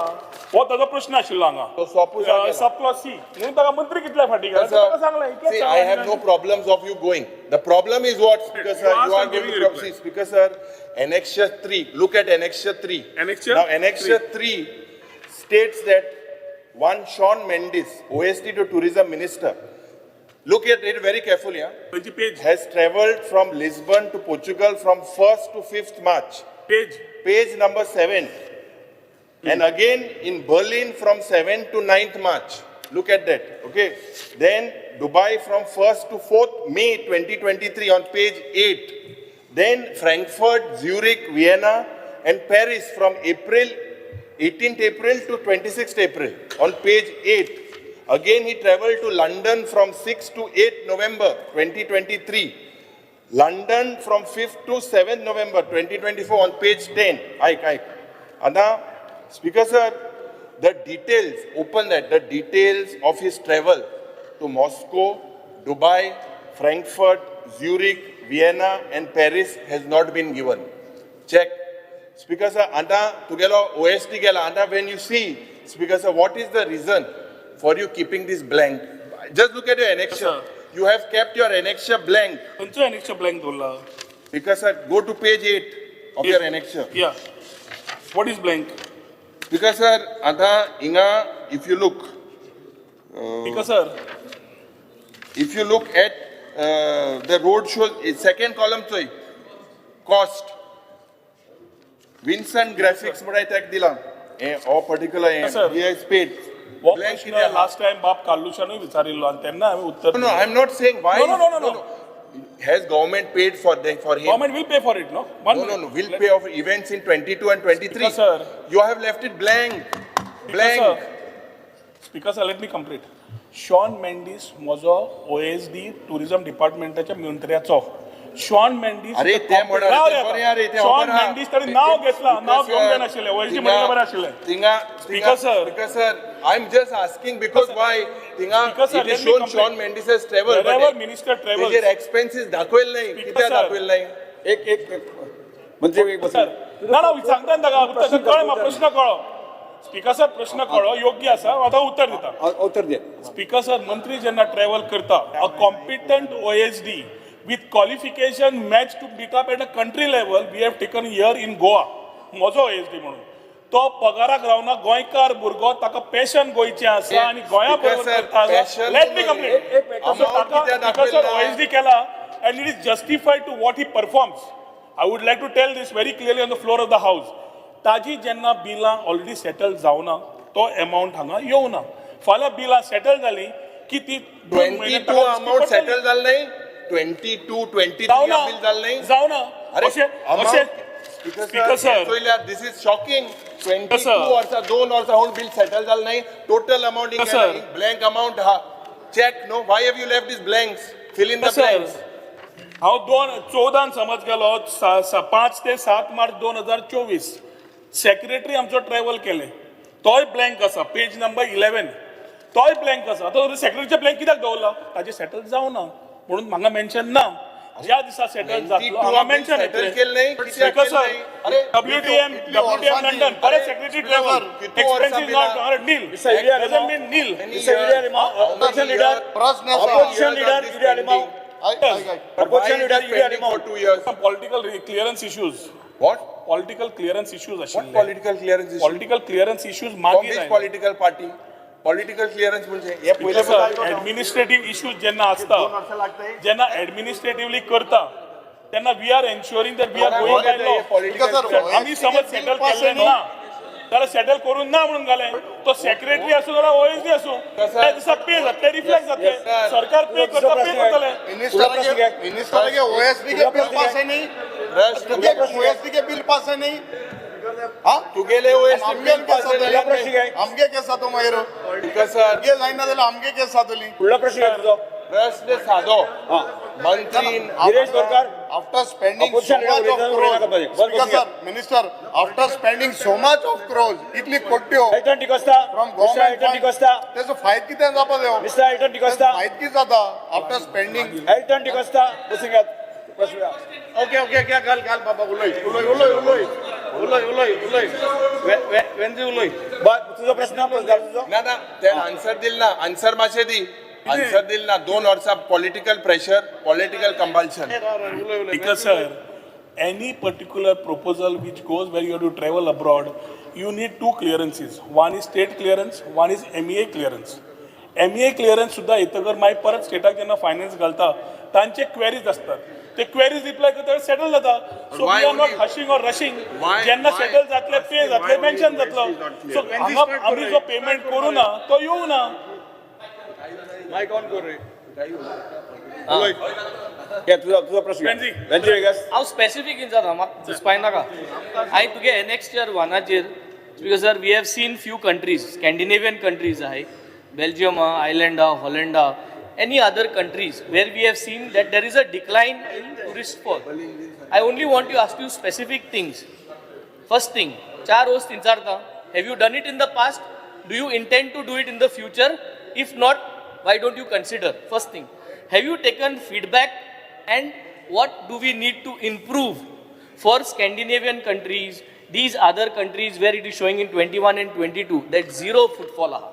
हो ताचो प्रश्न आशिल्लो तो सोपूस हांगा, गेला. सब क्लॉज सी म्हणून ताका मंत्री कितल्या फाटी गेला Sir, ताका सांगलें इतलेंच see, I सांगलें. have no problems of you going. The problem is what, Speaker sir, You you asked, are I'm going giving to you reply. see, Speaker sir, Annexure 3, look at Annexure 3. Annexure Now, Annexure 3 states that one Sean Mendes, OSD to Tourism Minister, look at it very carefully, huh? खंयची page? Has travelled from Lisbon to Portugal from 1st to 5th March. Page? Page number 7. And again in Berlin from 7th to 9th March. Look at that. Okay. Then Dubai from 1st to 4th May 2023 on page 8. Then Frankfurt, Zurich, Vienna, and Paris from April 18th April to 26th April on page 8. Again, he traveled to London from 6 to 8 November 2023. London from 5th to 7th November 2024 on page 10. Ike, Ike. Ada, Speaker sir, the details, open that, the details of his travel to Moscow, Dubai, Frankfurt, Zurich, Vienna and Paris has not been given. Check. Speaker sir, आतां तुगेलो OSD गेला. आतां when you see, Speaker sir, what is the reason for you keeping this blank? Just look at your annexure. You have kept your annexure blank. खंयचो annexure blank दवरला? Speaker sir, go to page 8 of your annexure. Yeah, what is blank? Speaker sir, आतां हिंगा if you look, Speaker sir, if you look at the road show, second column चोय, cost Vincent graphics म्हणून ताका दिला हे हो particular Yes, sir. हे is paid. हो प्रश्न लास्ट टायम बाब कार्लुशानूय विचारिल्लो आनी तेन्ना हांवें उत्तर No, I am not saying why. No, no, no, no, no. Has government paid for him? Government will pay for it, no? No, no, no. Will pay off events in 22 and 23. Speaker, sir. You have left it blank. Blank. Speaker sir, let me complete. Shawn Mendes म्हजो OSD tourism डिपार्टमेंटाच्या मंत्र्याचो Sean Mendes. अरे ते म्हणा रे, ते बरें रे, ते Sean खबर आहा. मेंडीस ताणें नांव घेतलां, नांव घेवंक जायनाशिल्लें. ओएसडी म्हणल्यार बरें आशिल्लें. थिंगा Speaker, sir. Speaker sir, I am just asking because why थिंगा Speaker, sir, it is let me shown complete. Shawn Mendes has travel. Wherever minister travels. तेजेर एक्सपेन्सीस दाखयल नाही. Speaker, कित्याक sir. दाखयल नाही? एक एक एक- मंत्री एक सर, ना ना, सांगता न्ही ताका उत्तर कळ्ळें म्हाका, प्रश्न कळ्ळो. स्पीकर सर, प्रश्न कळ्ळो, योग्य आसा, आतां उत्तर दिता. उत्तर दे. स्पीकर सर, मंत्री जेन्ना ट्रॅव्हल करता, a competent OSD with qualification match to become at a country level we have taken here in Goa, म्हजो ओएसडी म्हणून तो पगाराक रावना, गोंयकार भुरगो, ताका पॅशन गोंयचें आसा आनी गोंया Speaker बरोबर sir, करता. Passion let me complete. Amount कित्याक स्पीकर सर, दाखयला? ओएसडी केला and it is justified to what he performs. I would like to tell this very clearly on the floor of the house. ताजी जेन्ना बिलां already settle जावना, तो amount हांगा येवना. फाल्यां बिलां सेटल जाली की ती दोन म्हयने 22 ताका दिश्टी अमाऊंट पडटली. सेटल जाल नाही. 22 23 जावना. बिल जाल नाही. जावना. अरे अशें अशें Speaker sir. This is shocking. 22 sir. वर्सां, 2 वर्सां होऊन बिल सेटल जाल नाही. Total amount Sir. Blank amount हा. Check no, why have you left this blanks? Fill in the Sir. Blanks. हांव दोन चवदान समज गेलो, 5 ते 7 मार्च 2024 सेक्रेटरी आमचो ट्रॅव्हल केले, तोय ब्लँक आसा. पेज नंबर 11, तोय ब्लँक आसा. आतां सेक्रेटरीचे ब्लँक कित्याक दवरला? ताजे सेटल जावना म्हणून म्हाका मेन्शन ना. ज्या दिसा सेटल जातलो हांगा मेन्शन. सेटल केलं नाही, कित्याक स्पीकर केलं सर, नाही? अरे, डब्ल्यूटीएम डब्ल्यूटीएम लंडन परत सेक्रेटरी ट्रॅव्हल, किती वर्सां एक्सपेन्सीस बिलां? Not nil, doesn't mean nil. Opposition leader, प्रश्न आसा. Opposition leader Yuri Alemao. आयक, आयक, आयक. Opposition leader Yuri Alemao. For 2 years. Political clearance issues. What? Political clearance issues What आशिल्ले. Political clearance issue? Political clearance issues From मागीर which आयले. Political party? Political clearance म्हणजे हे पयले ऍडमिनिस्ट्रेटिव्ह इश्यूज जेन्ना आसता, जेन्ना ऍडमिनिस्ट्रेटिव्हली करता, तेन्ना we are ensuring that we are going by law. Political Sir, आमी समज सेटल केल्ले ना जाल्यार सेटल करून ना म्हणून घालें. तो सेक्रेटरी आसूं जाल्यार ओएसडी आसूं, त्या दिसा पे जातले, रिफ्लेक्ट जातले. सरकार पे करता, पे करतले. मिनिस्टरागे मिनिस्टरागे ओएसडी के बिल पास आहे नाही? प्रश्न. ओएसडी के बिल पास आहे नाही? हा. तुगेले आमगे केस जातले, आमगे केस जातो मागीर. सर. आमगे जायना जाल्यार आमगे केस जातली. फुडलो प्रश्न घे तुजो. प्रश्न साधो मंत्री. Girish Borkar. After spending so Opposition much of leader उलयनाका crores, पाहिजे. बंद Speaker बसून sir, minister, after spending so much of crores, इतली कोट्यो Elton D'Costa. from mister government Elton fund, D'Costa. तेजो फायदो कितें जावपा जायो? मिस्टर एल्टन डिकोस्ता. फायदो कितें जाता आफ्टर स्पेंडिंग? एल्टन डिकोस्ता, बसून घेयात. प्रश्न घ्या. ओके ओके ओके, घाल घाल बाबा, उलय उलय उलय उलय उलय उलय उलय, वेंजी उलय. बर, तुजो प्रश्न, प्रश्न घाल तुजो. ना ना, ते आन्सर दिल ना. आन्सर मातशें दी. आन्सर दिल ना. 2 वर्सां political pressure, political compulsion. Because sir, any particular proposal which goes where you have to travel abroad, you need two clearances. One is state clearance, one is MEA clearance. MEA clearance सुद्धा येतकर मागीर परत स्टेटाक जेन्ना finance घालता, तांचे queries असतात, ते queries reply करता, settle जाता. So Why we are not only- hushing or rushing. जेन्ना सेटल जातले, पे जातले, why mention only जातलो. OSD is not clear? So हांगा आमी जो पेमेंट करूं ना, तो येवं ना. मायक ऑन कर रे. घे तुजो तुजो प्रश्न. वेंझी. वेंझी वेगस. हांव स्पेसिफीक इन जाता, म्हाका घुसपाय नाका. हांवें तुगे annexure वनाचेर, because sir, we have seen few countries, Scandinavian countries आहाय, बेल्जियम आहा, आयलंड आहा, हॉलंड आहा, any other countries where we have seen that there is a decline in tourist fall. I only want to ask you specific things. First thing, चार वस्त विचारता. Have you done it in the past? Do you intend to do it in the future? If not, why don't you consider? First thing, have you taken feedback And what do we need to improve for Scandinavian countries, these other countries where it is showing in 21 and 22 that zero footfall aha.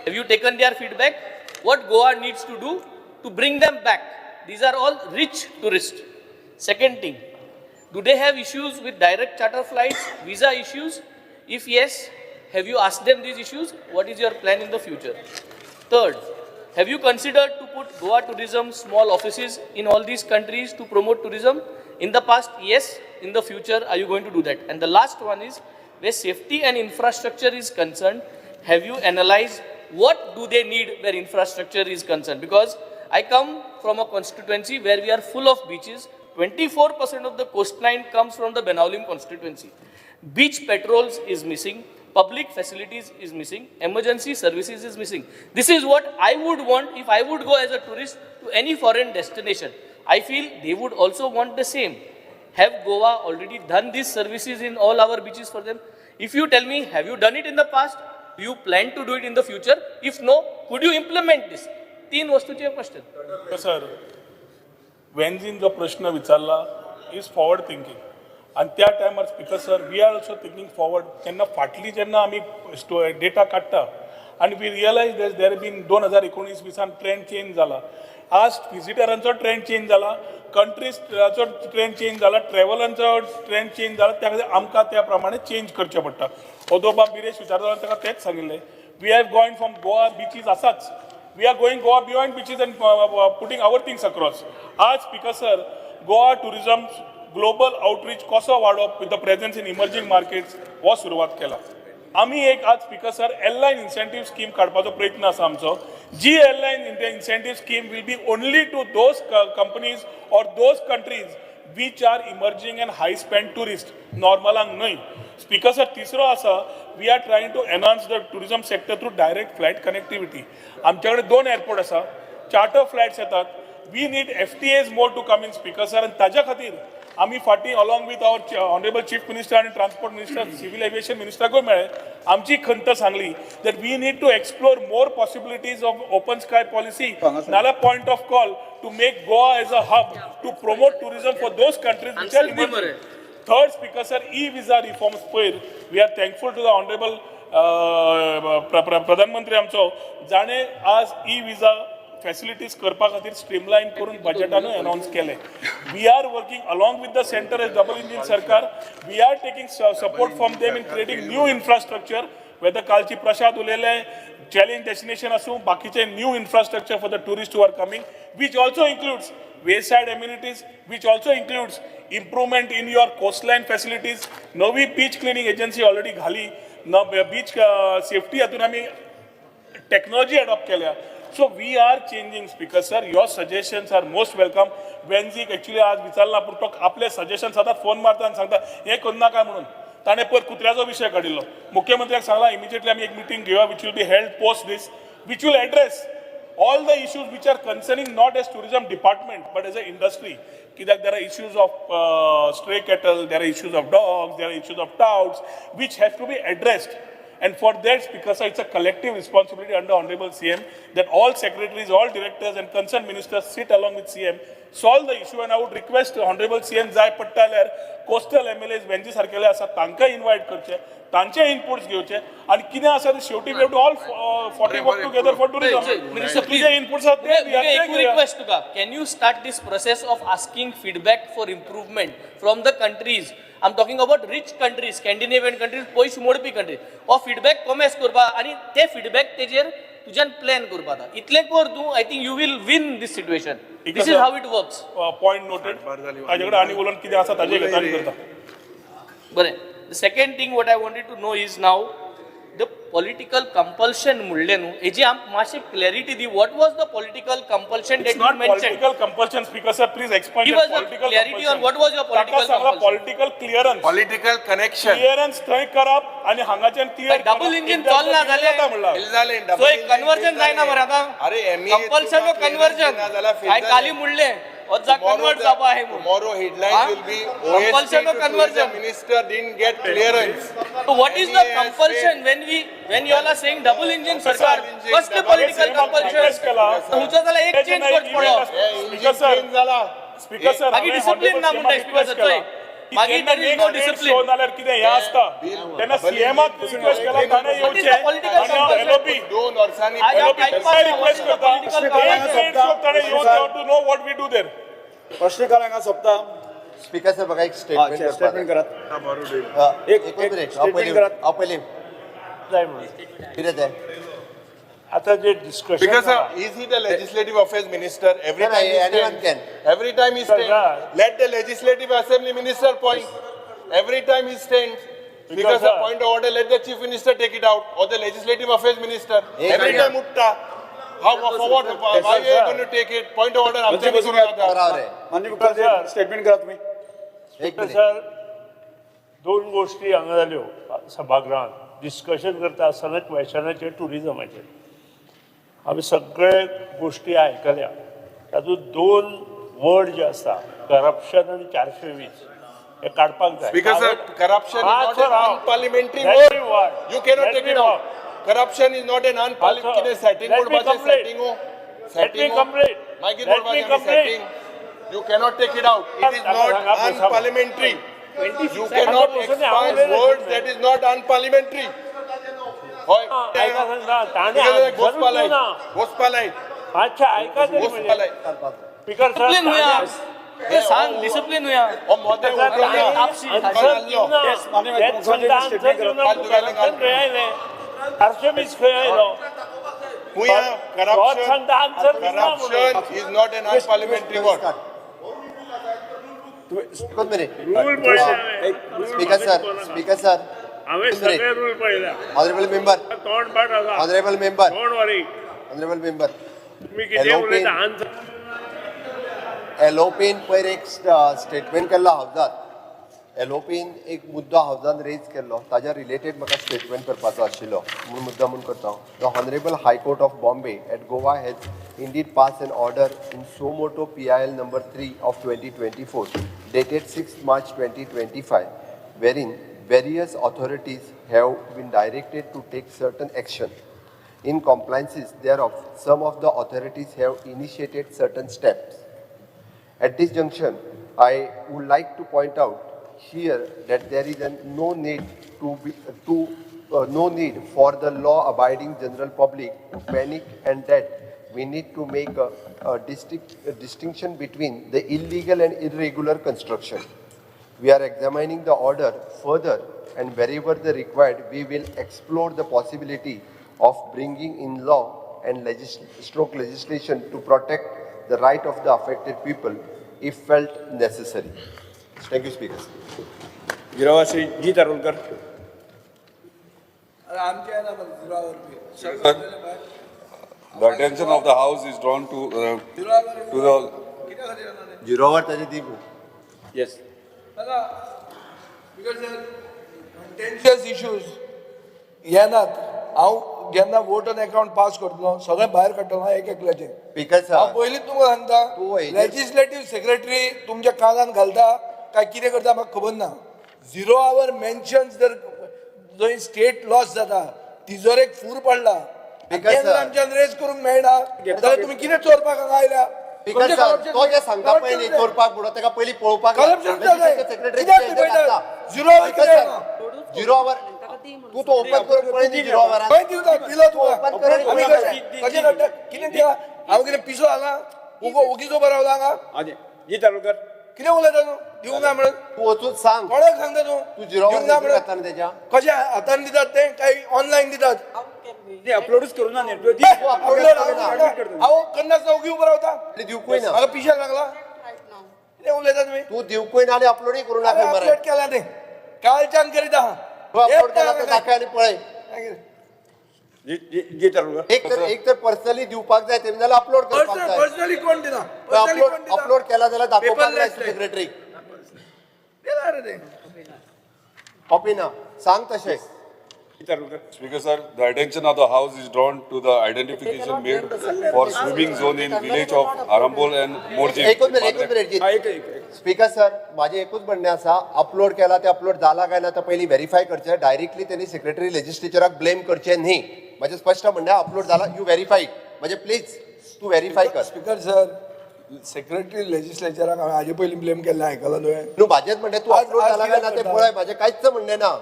Have you taken their feedback? What Goa needs to do to bring them back? These are all rich tourists. Second thing, do they have issues with direct charter flights, visa issues? If yes, have you asked them these issues? What is your plan in the future? Third, have you considered to put Goa tourism small offices in all these countries to promote tourism? In the past, yes. In the future, are you going to do that? And the last one is, where safety and infrastructure is concerned, have you analyzed what do they need where infrastructure is concerned? Because I come from a constituency where we are full of beaches. 24% of the coastline comes from the Benaulim constituency. Beach patrols is missing, public facilities is missing, emergency services is missing. This is what I would want if I would go as a tourist to any foreign destination. I feel they would also want the same. Have Goa already done these services in all our beaches for them? If you tell me, have you done it in the past? Do you plan to do it in the future? If no, could you implement this? तीन वस्तूचे question. Sir, वेन्झीन जो प्रश्न विचारला is forward thinking आनी त्या टायमार, Speaker sir, we are also thinking forward. तेन्ना फाटली जेन्ना आमी डेटा काडटा आनी we realize there been 2019 विसान ट्रेंड चेंज जाला. आज विजिटरांचो ट्रेंड चेंज जाला, कंट्रीजाचो ट्रेंड चेंज जाला, ट्रॅव्हलांचो ट्रेंड चेंज जाला. त्या खातीर आमकां त्या प्रमाणे चेंज करचें पडटा. ओदोबा बिरेश विचारता ताका तेंच सांगिल्लें, we have going from Goa beaches आसाच, we are going Goa beyond beaches and putting our things across. आज, Speaker sir, Goa tourism global outreach कसो वाडोवप with the presence in emerging markets हो सुरवात केला आमी. एक आज, Speaker sir, airline incentive scheme काडपाचो प्रयत्न आसा आमचो. जी airline incentive scheme will be only to those companies or those countries which are emerging and high spend tourist, नॉर्मलांक न्हय. स्पीकर सर, तिसरो आसा, we are trying to enhance the tourism sector through direct flight connectivity. आमचे कडेन दोन airport आसा, charter flights येतात. We need FTAs more to come in, Speaker sir. आनी ताज्या खातीर आमी फाटीं along with our honourable Chief Minister आनी ट्रान्सपोर्ट मिनिस्टर, सिव्हील एविएशन मिनिस्टराकूय मेळ्ळे, आमची खंत सांगली that we need to explore more possibilities of open sky policy नाल्यार point of call to make Goa as a hub to promote tourism for those countries which are Answer दी मरे. Third, Speaker sir, e visa reforms पयर we are thankful to the honourable प्रधानमंत्री आमचो, जाणे आज E visa facilities करपा खातीर स्ट्रीमलायन करून बजेटानूय अनावन्स केले. We are working along with the centre as double engine सरकार. We are taking support from them in creating new infrastructure, whether कालची प्रसाद उलयले चॅलेंज डेस्टिनेशन आसूं, बाकीचे new infrastructure for the tourist who are coming, which also includes wayside amenities, which also includes improvement in your coastline facilities. नवी beach cleaning agency already घाली न, beach safety हातून आमी technology adopt केल्या. So we are changing. Speaker sir, your suggestions are most welcome. वेन्झीक actually आज विचारला, पूण तो आपले सजेशन सदांच फोन मारता आनी सांगता हें करना काय म्हणून. ताणें पयर कुत्र्याचो विशय काडिल्लो. मुख्यमंत्र्याक सांगला, इमिजिएटली आमी एक मिटींग घेवया which will be held post this, which will address all the issues which are concerning not as tourism department but as an industry. कित्याक there are issues of stray cattle, there are issues of dogs, there are issues of touts which have to be addressed. And for that, because it's a collective responsibility under Honorable CM that all secretaries, all directors and concerned ministers sit along with CM, solve the issue. And I would request Honorable CM जाय पडटा जाल्यार coastal MLAs Venzy सारकेले आसा तांकां invite करचे, तांचे inputs घेवचे आनी कितें आसा ते शेवटी we have to all 40 work together for tourism. Minister, please. तुजे इनपुट्स आसा ते दिया, ते एक घेवया. रिक्वेस्ट तुका, can you start this process of asking feedback for improvement from the countries? I am talking about rich countries, Scandinavian countries, पयशे मोडपी countries. हो फिडबॅक कॉमेस करपा आनी ते फिडबॅक तेजेर तुज्यान प्लॅन करपा. आतां इतलें कर तूं, I think you will win this situation. This is how it works. Point noted. ताजे कडेन आनी उलोवन कितें आसा ताजे घेता आनी करता. बरें, the second thing what I wanted to know is now the political compulsion म्हणलें न्हू, हेजी आम मातशी clarity the. What was the political compulsion It's that you not mention? political compulsion, Speaker sir. Please explain Give that us a political clarity on compulsion. What was your political ताका सांगला compulsion. Political clearance. Political connection. Clearance थंय करप आनी हांगाच्यान clear double engine चलना जालें. जालें. So एक कन्वर्जन जायना मरे आतां. अरे MEA compulsion conversion हांवें काली म्हणलें हो कन्वर्ट जावपा आहे म्हणून. Tomorrow headline will be OSD Compulsion to or conversion? Tourism minister didn't get clearance. So what is the MEA has compulsion failed. when you all are saying double engine सरकार, engine, कसले double political engine. compulsion? Request केला. तुमचो जाल्यार एक change करचो पडलो. हे Speaker engine sir. change जाला. स्पीकर सर, मागीर डिसिप्लीन ना म्हणटा स्पीकर सर चोय. मागीर there is no discipline. Show नाल्यार कितें हें आसता तेन्ना सीएमाक रिक्वेस्ट केला ताणें येवचें. एलओपी दोन वर्सांनी आज एलओपी आयकपाक रिक्वेस्ट करता, political एक ट्रेड शो ताणें येवचें to know what we do there. प्रश्नकाळ हांगा सोंपता. स्पीकर सर, म्हाका एक स्टेटमेंट स्टेटमेंट करात. एक एक मिनिट, हांव statement पयलीं करात. हांव पयलीं जाय म्हणून कितें तें? आतां जे discussion Because sir, is he the legislative affairs minister? Every No, no, time he anyone stands, can. Every time he Sir, stands, sir. Let the legislative assembly minister point. Every time he stands, because sir. A point of order, let the chief minister take it out or the legislative affairs minister. Hey, Every sir. time utta. How, for what, why we are going to take it? Point of order, मंत्री आमच्यानी बसून करूं नाका. करावं रे. माननीय मुख्यमंत्री, statement करात तुम्ही. एक मिनिट. सर, दोन गोश्टी हांगा जाल्यो सभागृहांत डिस्कशन करता आसतना क्वेशनाचेर, टुरिजमाचेर. आमी सगळे गोश्टी आयकल्या. तातूंत दोन वर्ड जे आसा, करप्शन आनी 420, हे काडपाक जाय. Because sir, corruption is हा, not sir, an हा. unparliamentary Let word. me work. You cannot Let take me it out. work. Corruption is not an हा, unparliamentary. sir. कितें setting Let me करपाचें complete. setting हो. Let me Setting हो. complete. मागीर Let me म्हणपाचें आमी complete. setting. You cannot take it out. It is हांगा not बसा. unparliamentary. You cannot हांगा बसून हांव expunge उलयलें. words that is not unparliamentary. हय. आयका सांगता, ताणें Because answer घोसपालाय. दिवना. घोसपालाय. मातशें आयका तरी म्हणजे. घोसपालाय. स्पीकर सर, डिसिप्लीन हुया. ते सांग, डिसिप्लीन हुया. हो मोदें उठून ना. तापशी. आन्सर दिवना. Yes, माननीय तेच मुख्यमंत्री, सांगता, आन्सर statement दिवना. करात. करप्शन खंय आयलें? 420 खंय आयलो? हुया तोच करप्शन. सांगता, आन्सर दिवना म्हणून. Corruption is not an unparliamentary word. एकूच मिनिट. रूल पळयले हांवें. स्पीकर सर, स्पीकर सर, हांवें सगळे रूल पळयल्या. ऑनरेबल मेंबर, तोंड पाठ आसा. Honourable member, don't worry. Honourable member, तुमी कितें LOP. उलयता आन्सर. एलओपीन पयर एक स्टेटमेंट केल्लो हावजात. एलओपीन एक मुद्दो हावजान रेज केल्लो, ताज्या रिलेटेड म्हाका स्टेटमेंट करपाचो आशिल्लो म्हणून मुद्दा म्हूण करता. The Honourable High Court of Bombay at Goa has indeed passed an order in suo motu PIL number 3 of 2024 dated 6 March 2025, wherein various authorities have been directed to take certain action. In compliances thereof, some of the authorities have initiated certain steps. At this junction, I would like to point out here that there is no need to be to no need for the law-abiding general public to panic, and that we need to make a distinction between the illegal and irregular construction. We are examining the order further, and wherever the required, we will explore the possibility of bringing in law and stroke legislation to protect the right of the affected people if felt necessary. Thank you, Speaker. Zero Shri G Tarulkar. The attention of the house is drawn to the झिरोवर ताजे दी. Yes. Contentious issues येनात. हांव जेन्ना vote on account pass करतलो, सगळें भायर काडटलो हांव एक एकल्याचें. स्पीकर हांव सर, पयलींच तुमकां सांगता, तूं हेजेर- लेजिस्लेटीव सेक्रेटरी तुमच्या कानान घालता काय कितें करता म्हाका खबर ना. झिरो our mentions जर जंय स्टेट लॉस जाता, तिजोरेक फूर पडला, Speaker तें जर sir. आमच्यान रेज करूंक मेळना जाल्यार तुमी कितें चोरपाक हांगा आयल्या? स्पीकर सर, तो जे सांगता पळय न्ही चोरपाक म्हणून, ताका पयलीं पळोवपाक. Corruption जालें. कित्याक लिपयता? झिरो our कित्याक ना? झिरो our तूं तो ओपन करून पळय न्ही झिरो our. खंय दिवता दिलो तुका? ओपन कर. आमी कशें कशें काडटा कितें दिला? हांव कितें पिसो हांगा उगो ओगीच उबो रावला हांगा? आनी जी तारुलकर. कितें उलयता तूं दिवंक ना म्हणून? तूं वचून सांग. कोणाक सांगता तूं? तूं झिरो आवर दिवंक ना म्हणून? घातला न्ही तेज्या. कशें हातान दितात ते काय ऑनलायन दितात? ते अपलोडच करू ना न्ही. ए, upload upload करूं ना. हांव करनासतना ओगी उबो रावता? आनी दिवकूय ना. म्हाका पिशाक लागला? कितें उलयता तुमी? तूं दिवकूय ना आनी अपलोडूय करूं नाका. हांवें बरें. अपलोड केला तें कालच्यान करीत आहा. तूं अपलोड केला तें दाखय आनी पळय. जी जी जी तारुलकर. एक तर पर्सनली दिवपाक जाय तेमी, जाल्यार अपलोड करपाक जाय. पर्सनली कोण दिना? पर्सनली अपलोड कोण दिना? अपलोड केला जाल्यार दाखोवपाक जाय Paperless. सेक्रेटरीक. दिला रे ते. कॉपी ना, सांग तशें. जी तारुलकर. Speaker sir, the attention of the house is drawn to the identification made for swimming zone in village of Arambol and Morjim. एकूच मिनिट, एकूच मिनिट हा, जी. एक एक एक. स्पीकर सर, माझे एकूच म्हणणें आसा, अपलोड केला ते अपलोड जाला काय ना ते पयलीं व्हेरीफाय करचें. डायरेक्टली तेणी सेक्रेटरी लेजिस्लेचराक ब्लेम करचें न्ही. म्हाजें स्पश्ट म्हणणें, अपलोड जाला, you verify. म्हणजे प्लीज तूं व्हेरीफाय कर. Speaker sir, सेक्रेटरी लेजिस्लेचराक हांवें हाजे पयलीं ब्लेम केल्लें, आयकलां तुवें? न्हू, म्हाजेंच म्हणणें, तूं आज- अपलोड आज जाला काय ना कित्याक तें करता? पळय. म्हाजें कांयच म्हणणें ना.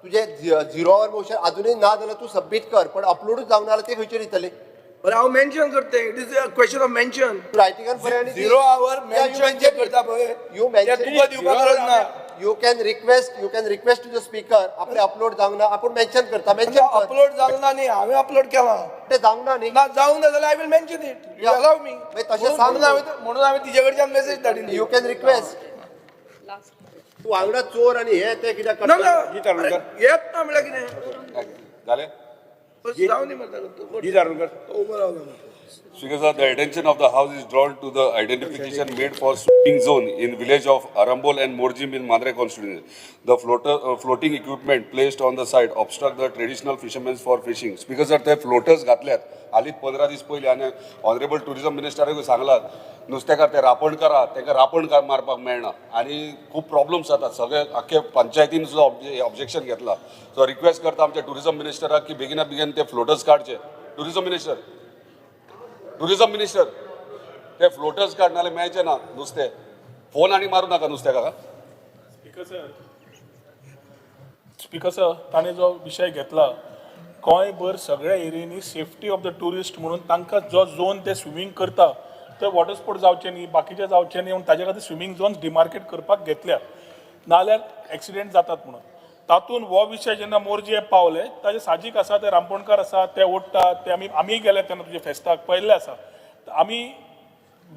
तुजें झिरो our motion अजुनूय ना जाल्यार तूं सबमीट कर, पण अपलोडूच जावंक ना जाल्यार ते खंयचेर दितले? बरें, हांव मेन्शन करता. It is a question of mention. रायटिंगान पळय आनी झिरो our mention जे करता पळय, you तें तुका दिवपाक गरज ना. You can request to the speaker, आपले अपलोड जावंक ना, आपूण मेन्शन करता, मेन्शन कर. अपलोड जावंक ना न्ही, हांवें अपलोड केलां. तें जावंक ना न्ही. ना, जावंक ना जाल्यार I will mention it. You allow me. मागीर तशें सांग. म्हणून हांवें तिजे कडच्यान मेसेज धाडिल्ली. You can request. तूं वांगडा चोर आनी हे ते कित्याक ना. करता? ना, अरे, येत ना म्हणल्यार कितें? जालें. बस जावं दी मरे ताका. जी धारुणकर. तो उबो रावला. Speaker sir, the attention of the House is drawn to the identification made for swimming zone in village of Arambol and Morjim in Mandre constituency. The floating equipment placed on the site obstruct the traditional fishermen for fishing. Speaker sir, ते floaters घातल्यात हालींच 15 दीस पयलीं आनी honourable tourism मिनिस्टराकूय सांगलां, नुस्तेकार ते रांपण करात, तांकां रांपण मारपाक मेळना आनी खूब प्रॉब्लम्स जातात. सगळे आख्खे पंचायतीन सुद्दां ऑब्जेक्शन घेतलां. सो रिक्वेस्ट करता आमच्या टुरिझम मिनिस्टराक की बेगिना बेगीन ते फ्लोटर्स काडचे. टुरिझम मिनिस्टर, टुरिझम मिनिस्टर, ते फ्लोटर्स काड, नाल्यार मेळचे ना नुस्तें. फोन आनी मारू नाका नुस्त्याकाराक. स्पीकर सर, स्पीकर सर, ताणें जो विशय घेतला, गोंयभर सगळ्या एरियांनी सेफ्टी ऑफ the tourist म्हणून तांकां जो झोन ते स्विमींग करता ते वॉटर स्पोर्ट जावचे न्ही, बाकीचे जावचे न्ही म्हणून ताजे खातीर स्विमींग झोन्स डिमार्केट करपाक घेतल्या, नाल्यार एक्सिडेंट जातात म्हणून. तातूंत हो विशय जेन्ना मोरजे पावले, ताजे साजीक आसा, ते रांपोणकार आसा, ते ओडटात ते. आमी गेले तेन्ना तुजे फेस्ताक पळयल्ले आसा. आमी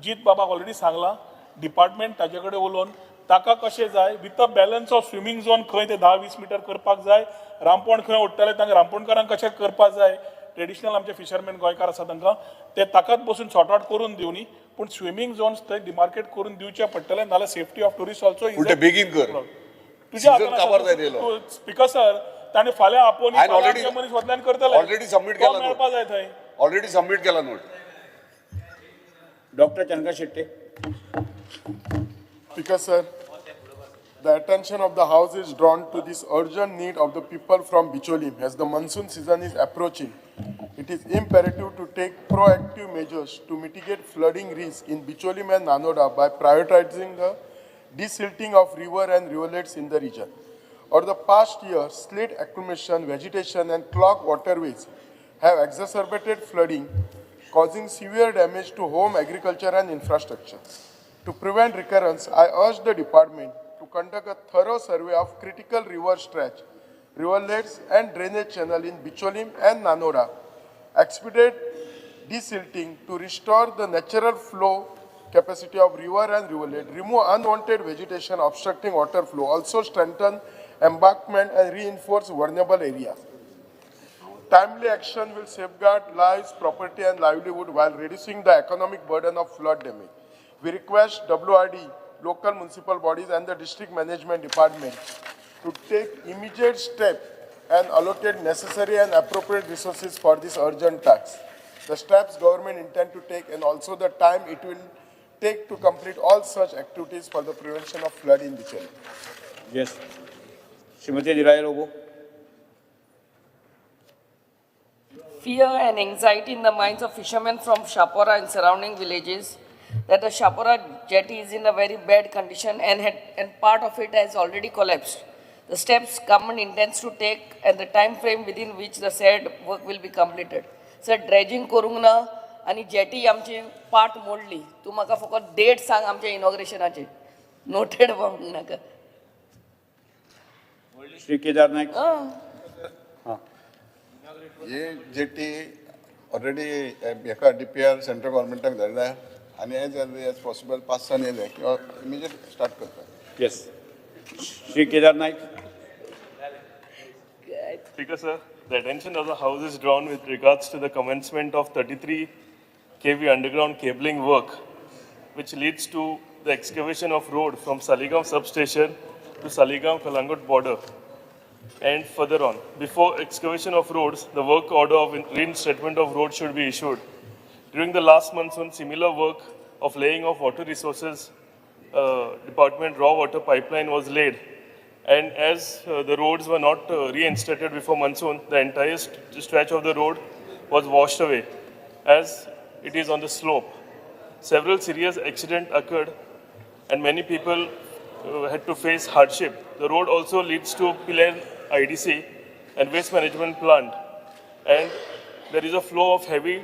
जीत बाबाक ऑलरेडी सांगलां, डिपार्टमेंट ताजे कडेन उलोवन ताका कशें जाय with a balance of swimming zone खंय ते 10-20 मिटर करपाक जाय, रांपोण खंय ओडटले, तांकां रांपोणकारांक कशें करपाक जाय, ट्रेडिशनल आमचे फिशरमॅन गोंयकार आसा तांकां ते ताकाच बसून सॉर्ट आवट करून दिवनी, पूण स्विमींग झोन्स थंय डिमार्केट करून दिवचे पडटले, नाल्यार safety of tourist also. पूण ते बेगीन कर. तुज्या Season काबार जायत येयलो. स्पीकर सर, ताणें फाल्यां आपोवन हांवें already- मनीस वतल्यान करतले. already submit तो केला. मेळपा जाय थंय. ऑलरेडी सबमीट केला note. Doctor Chandra Shetty. Speaker sir, the attention of the House is drawn to this urgent need of the people from Bicholim as the monsoon season is approaching. It is imperative to take proactive measures to mitigate flooding risk in Bicholim and Nanoda by prioritizing the desilting of river and rivulets in the region. Over the past year, silt accumulation, vegetation, and clogged waterways have exacerbated flooding, causing severe damage to home, agriculture, and infrastructure. To prevent recurrence, I urge the department to conduct a thorough survey of critical river stretch, rivulets, and drainage channel in Bicholim and Nanoda, expedite desilting to restore the natural flow capacity of river and rivulet, remove unwanted vegetation obstructing water flow, also strengthen embankment and reinforce vulnerable areas. Timely action will safeguard lives, property, and livelihood while reducing the economic burden of flood damage. We request WRD, local municipal bodies, and the district management department to take immediate step and allocate necessary and appropriate resources for this urgent task. The steps government intend to take and also the time it will take to complete all such activities for the prevention of flood in Bicholim. Yes, Shrimati Niraya Lobo. Fear and anxiety in the minds of fishermen from Shapora and surrounding villages that the Shapora jetty is in a very bad condition and part of it has already collapsed. The steps government intends to take and the time frame within which the said work will be completed. Sir, dredging करूंक ना आनी jetty आमची part मोडली. तूं म्हाका फकत date सांग आमच्या इनॉग्रेशनाची. नोटेड म्हणनाका. श्री केदार नाईक. हे जेटी ऑलरेडी हेका डीपीआर सेंट्रल गव्हर्मेंटाक धाडल्या आनी एज अर्ली एज पॉसिबल 5 दिसांनी येयले किंवा इमिजिएट स्टार्ट करता. येस, Shri Kedar Naik. Speaker sir, the attention of the House is drawn with regards to the commencement of 33 kV underground cabling work, which leads to the excavation of road from Saligao substation to Saligao Kalangut border and further on. Before excavation of roads, the work order of reinstatement of road should be issued. During the last monsoon, similar work of laying of water resources department raw water pipeline was laid. And as the roads were not reinstated before monsoon, the entire stretch of the road was washed away as it is on the slope. Several serious accidents occurred and many people had to face hardship. The road also leads to Pilerne IDC and waste management plant, and there is a flow of heavy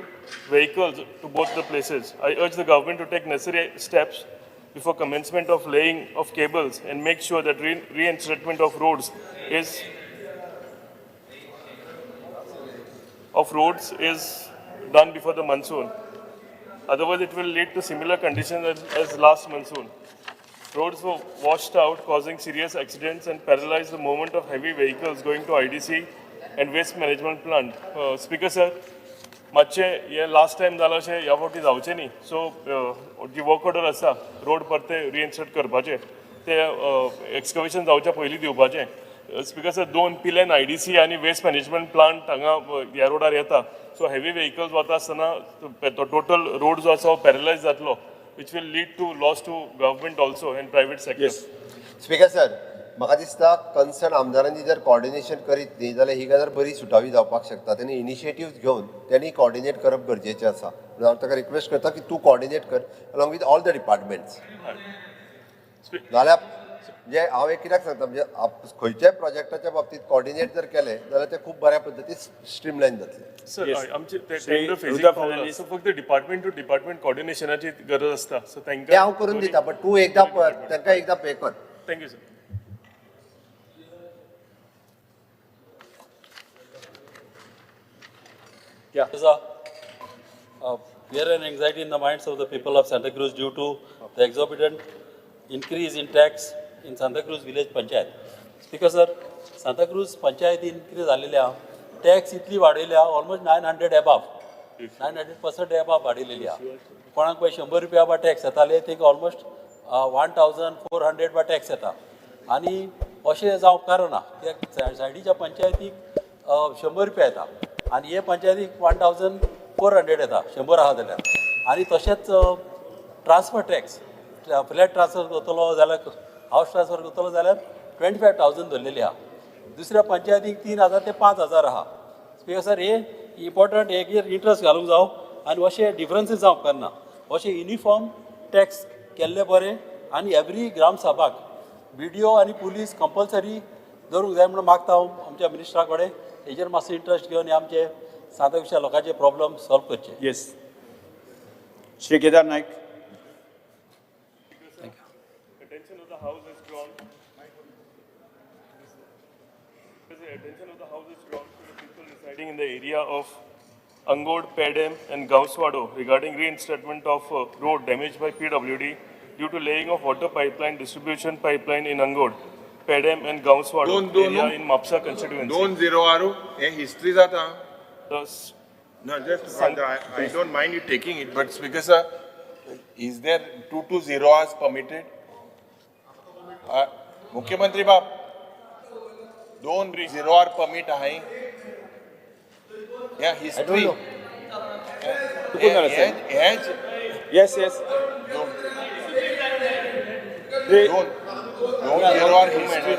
vehicles to both the places. I urge the government to take necessary steps before commencement of laying of cables and make sure that reinstatement of roads is done before the monsoon. Otherwise, it will lead to similar conditions as last monsoon. Roads were washed out, causing serious accidents and paralyzed the movement of heavy vehicles going to IDC and waste management plant. Speaker sir, मातशें हे last time जालां अशें ह्या फावटी जावचें न्ही. So जी work order आसा रोड परते रिइन्स्टेट करपाचे, ते एक्सकवेशन जावच्या पयलीं दिवपाचें. स्पीकर सर, दोन पिलेन IDC आनी वेस्ट मॅनेजमेंट प्लांट हांगा ह्या रोडार येता. सो हेवी व्हेकल्स वता आसतना तो टोटल रोड जो आसा तो पॅरलायज जातलो, which will lead to loss to government also and private sector. Speaker sir, म्हाका दिसता कन्सर्न आमदारांनी जर कॉर्डिनेशन करीत न्ही जाल्यार ही गजाल बरी सुटावी जावपाक शकता. तेणी इनिशिएटीव घेवन तेणी कॉर्डिनेट करप गरजेचें आसा. म्हणून हांव ताका रिक्वेस्ट करता की तूं कॉर्डिनेट कर along with all the departments. नाल्यार म्हणजे हांव एक कित्याक सांगता, म्हणजे खंयच्याय प्रोजेक्टाच्या बाबतींत कॉर्डिनेट जर केलें जाल्यार तें खूब बऱ्या पद्दतीन स्ट्रीमलायन जातलें. सर, आमचे टेंडर फेजीक पावला, सो फक्त डिपार्टमेंट टू डिपार्टमेंट कॉर्डिनेशनाची गरज आसता. सो तें हांव करून दिता, बट तूं एकदां तांकां एकदां पे कर. Thank you sir. Yeah. There's a fear and anxiety in the minds of the people of Santa Cruz due to the exorbitant increase in tax in Santa Cruz village panchayat. Speaker sir, Santa Cruz panchayat increase झालेली आहा, tax इतली वाडयली आहा, almost 900 एबाव, 900% एबाव वाडयलेली आहा. कोणाक पळय 100 रुपया बा tax येताले, तेका ऑलमोस्ट 1400 बा टॅक्स येता. आनी अशें जावंक कारण ना, कित्याक सायडीच्या पंचायतीक 100 रुपया येता आनी हे पंचायतीक 1400 येता, 100 आहा जाल्यार. आनी तशेंच ट्रान्सफर टॅक्स, फ्लॅट ट्रान्सफर करतलो जाल्यार, हावस ट्रान्सफर करतलो जाल्यार 25,000 धरलेली आहा. दुसऱ्या पंचायतीक 3,000 ते 5,000 आहा. स्पीकर सर, हे इम्पॉर्टंट हेजेर इंट्रस्ट घालूंक जावो आनी अशे डिफरन्सीस जावंक उपकारना. अशें युनिफॉर्म टॅक्स केल्लें बरें आनी एवरी ग्रामसभाक BDO आनी पुलीस कंपल्सरी दवरूंक जाय म्हणून मागता हांव आमच्या मिनिस्टरा कडेन. हेजेर मातसो इंट्रस्ट घेवन आमचे सांताक्रुजच्या लोकांचे प्रॉब्लम सॉल्व करचे. Yes. Shri Kedar Naik. Attention of the house is drawn. The attention of the house is drawn to the people residing in the area of Angod, Pedem and Gauswado regarding reinstatement of road damaged by PWD due to laying of water pipeline, distribution pipeline in Angod, Pedem and Gauswado area in Mapsa constituency. दोन zero आरू हे history जाता. No, just I don't mind you taking it, but Speaker sir, is there 220 hours permitted? मुख्यमंत्री बाब, 2 0 our permit आहे या history. Yes yes. 2 0 our history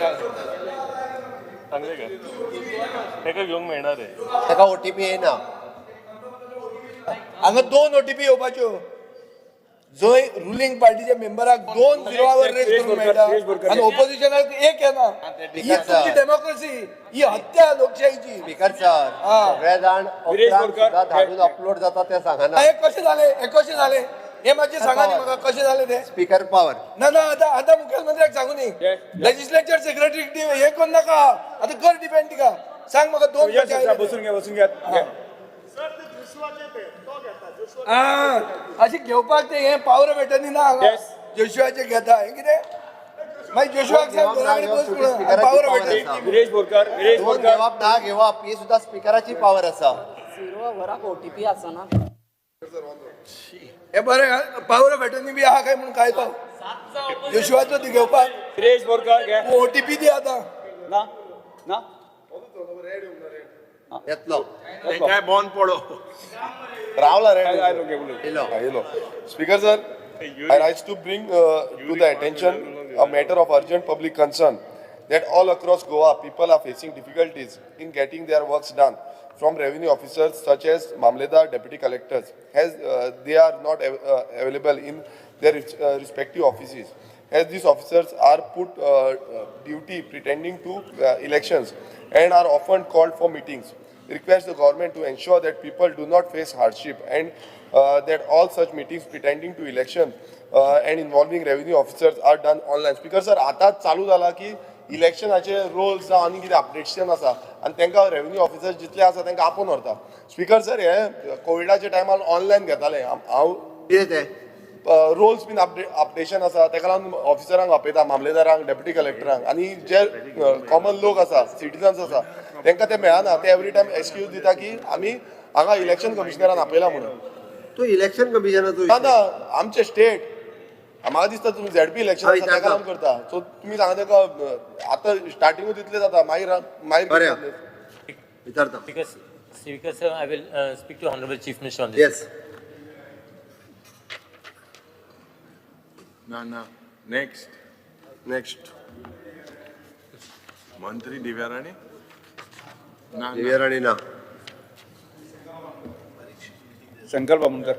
सांगले का ताका घेवंक मेळना रे, ताका OTP येना. हांगा 2 OTP येवपाच्यो, जंय रुलिंग पार्टीच्या मेंबराक 2 0 our race करूंक मेळटा आनी ओपोजिशनाक 1 येना. ही तुमची डेमोक्रेसी, ही हत्या लोकशाहीची. स्पीकर सर, सगळे जाण धाडून अपलोड जाता ते सांगना. हे कशें जालें, हें कशें जालें हे मातशें सांगा न्ही म्हाका, कशें जालें तें. स्पीकर पावर ना ना, आतां आतां मुखेलमंत्र्याक सांगू न्ही, लेजिस्लेचर सेक्रेटरी हे करूं नाका, आतां कर डिपेंड तिका. सांग म्हाका 2 बसून घे, बसून घे. अशें घेवपाक ते हें पावर मेळटली ना हांगा. जोशुआचें घेता हें कितें, मागीर जोशुआक सांग घरा कडेन बस म्हणून, पावर मेळटली. विरेश बोरकर, विरेश बोरकर घेवप ना घेवप ही सुद्दां स्पिकराची पावर आसा. 0 आवराक OTP आसना. हे बरें, पावर बॅटनी बी आहा काय म्हणून काय तो जोशुआचो ती घेवपाक. विरेश बोरकर OTP दी आतां. ना ना येतलो काय बॉन पडो रावला रे. Speaker sir, I rise to bring to the attention a matter of urgent public concern that all across Goa people are facing difficulties in getting their works done from revenue officers such as Mamledar, deputy collectors, as they are not available in their respective offices. As these officers are put duty pretending to elections and are often called for meetings. Request the government to ensure that people do not face hardship and that all such meetings pretending to election and involving revenue officers are done online. Speaker sir, आता चालू जाला की इलेक्शनाचे roles जावं आनी कितें updation आसा आनी तांकां रेवेन्यू ऑफिसर्स जितले आसा तांकां आपोवन व्हरता. स्पीकर सर, हे कोविडाच्या टायमार ऑनलायन घेताले हांव. कितें तें? रोल्स बीन अपडेशन आसा, ताका लागून ऑफिसरांक आपयता, मामलेदारांक, डेप्युटी कलेक्टरांक, आनी जे कॉमन लोक आसा, सिटीजन्स आसा, तांकां ते मेळना. ते एवरी टायम एक्सक्यूज दिता की आमी हांगा इलेक्शन कमिशनरान आपयला म्हणून. तो इलेक्शन कमिशनाचो. ना ना, आमचे स्टेट म्हाका दिसता तुमी झेडपी इलेक्शन आसा ताका लागून करता. सो तुमी सांगा ताका, आतां स्टार्टिंगूच तितलें जाता, मागीर मागीर विचारता. Speaker sir, I will speak to honourable chief minister on this. Yes. ना ना, नेक्स्ट नेक्स्ट मंत्री दिव्या राणे. ना, दिव्या राणे ना. Shankar Bamunkar.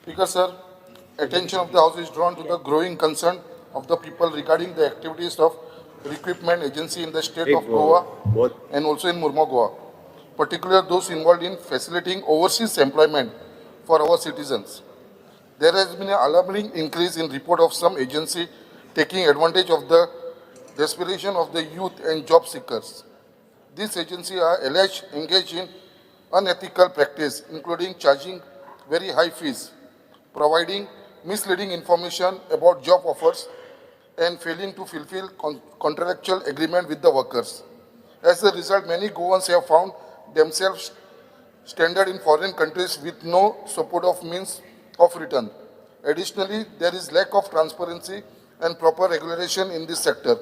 Speaker sir, attention of the house is drawn to the growing concern of the people regarding the activities of recruitment agency in the state of Goa and also in Mormugao Goa, particularly those involved in facilitating overseas employment for our citizens. There has been an alarming increase in report of some agency taking advantage of the desperation of the youth and job seekers. These agencies are alleged engaged in unethical practice, including charging very high fees, providing misleading information about job offers, and failing to fulfill contractual agreement with the workers. As a result, many Goans have found themselves stranded in foreign countries with no support of means of return. Additionally, there is lack of transparency and proper regulation in this sector.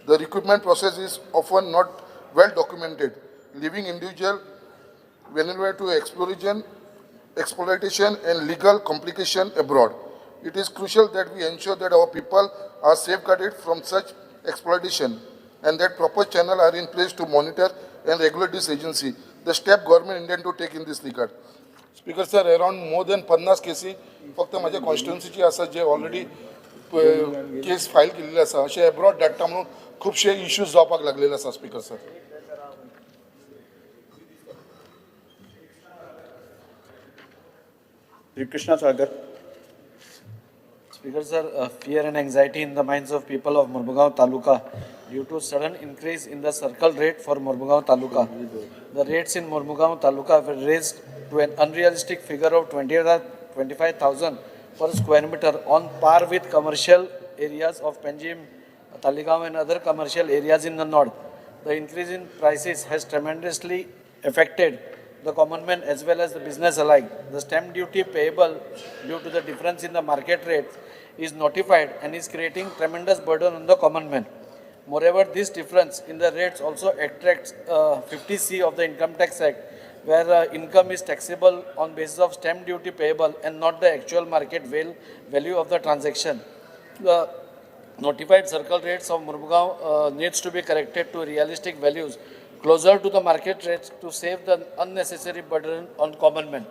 The recruitment process is often not well documented, leaving individuals vulnerable to exploitation and legal complication abroad. It is crucial that we ensure that our people are safeguarded from such exploitation and that proper channels are in place to monitor and regulate this agency. The step government intend to take in this regard. Speaker sir, around more than 50 केसी फक्त माझ्या कॉन्स्टिट्युन्सीची आसा, जे already केस file केलेले आसा. अशे abroad धाडटा म्हणून खुबशे इश्यूज जावपाक लागलेले आसा. Speaker sir. Shri Krishna Sagar. Speaker sir, fear and anxiety in the minds of people of Mormugao Taluka due to sudden increase in the circle rate for Mormugao Taluka. The rates in Mormugao Taluka were raised to an unrealistic figure of 25,000 per square meter, on par with commercial areas of Panjim, Taleigao and other commercial areas in the north. The increase in prices has tremendously affected the common man as well as the business alike. The stamp duty payable due to the difference in the market rates is notified and is creating tremendous burden on the common man. Moreover, this difference in the rates also attracts 50C of the Income Tax Act, where income is taxable on basis of stamp duty payable and not the actual market value of the transaction. The notified circle rates of Mormugao needs to be corrected to realistic values closer to the market rates to save the unnecessary burden on common man.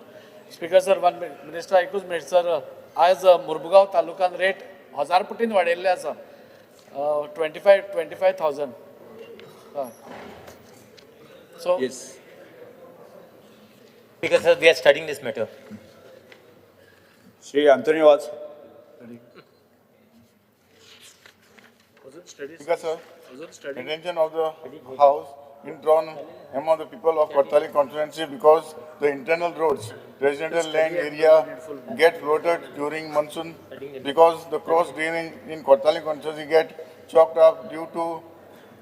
Speaker sir, one minute. Minister, एकूच minute sir. आज मुरमुगांव तालुकान rate 1000 पटीन वाडयल्ले आसा, 25,000. So yes. Speaker sir, we are studying this matter. Shri Antonio Vaz. Speaker sir, attention of the house in drawn among the people of Cortalim constituency because the internal roads, residential land area get flooded during monsoon because the cross drainage in Cortalim constituency get choked up due to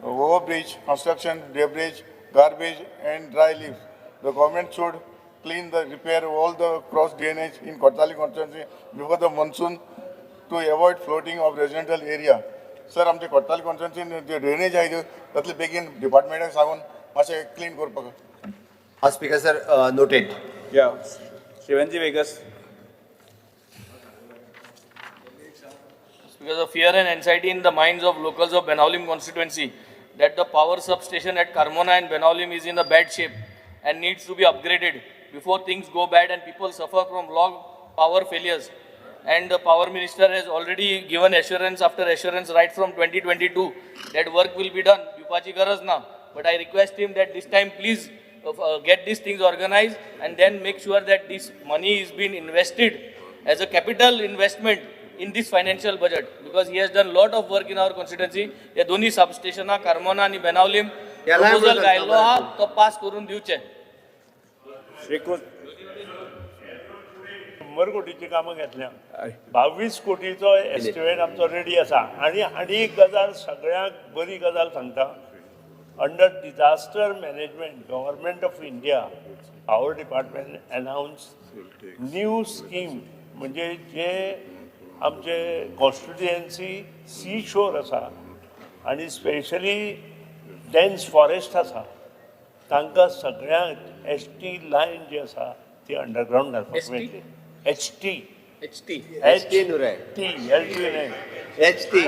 overbridge construction, debris, garbage and dry leaves. The government should clean the repair all the cross drainage in Cortalim constituency before the monsoon to avoid flooding of residential area. Sir, आमचे कोर्टाली constituency जे drainage आहे तातले बेगीन डिपार्टमेंटाक सांगून मातशें clean करपाक. हा speaker sir, noted. या Shri Viegas. Because of fear and anxiety in the minds of locals of Benaulim constituency that the power substation at Carmona and Benaulim is in a bad shape and needs to be upgraded before things go bad and people suffer from long power failures. And the power minister has already given assurance after assurance right from 2022 that work will be done. दिवपाची गरज ना. But I request him that this time please get these things organized and then make sure that this money is being invested as a capital investment in this financial budget, because he has done lot of work in our constituency. हे दोन्ही सबस्टेशनां Carmona आनी Benaulim proposal घायल्लो आहा, तो pass करून दिवचे. श्रीकृत 100 कोटीची कामां घेतल्या, 22 कोटीचो एस्टिमेट आमचो रेडी आसा. आनी आनी एक गजाल सगळ्यांक बरी गजाल सांगता, under disaster management government of India power department announce new scheme, म्हणजे जे आमचे कॉन्स्टिट्युएन्सी सी शोर आसा आनी स्पेशली डेन्स फॉरेस्ट आसा, तांकां सगळ्यांक एच टी लायन जी आसा ती अंडरग्रावंड घालपाक मेळटली. H T H T H T न्हू रे, टी एल टी न्हय, एच टी.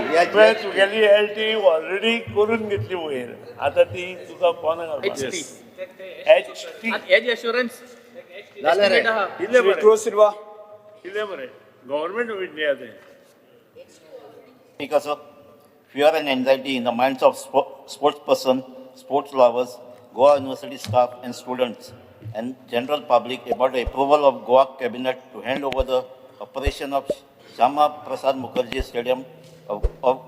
तुगेली एल टी ऑलरेडी करून घेतली वयर, आतां ती तुका कोणा घालपाक H T H T H assurance जालें रे. श्री क्रूज सिल्वा. कितें मरे गव्हर्मेंट ऑफ इंडिया तें. Because of fear and anxiety in the minds of sports person, sports lovers, Goa University staff and students, and general public about the approval of Goa Cabinet to hand over the operation of Shyama Prasad Mukherjee Stadium of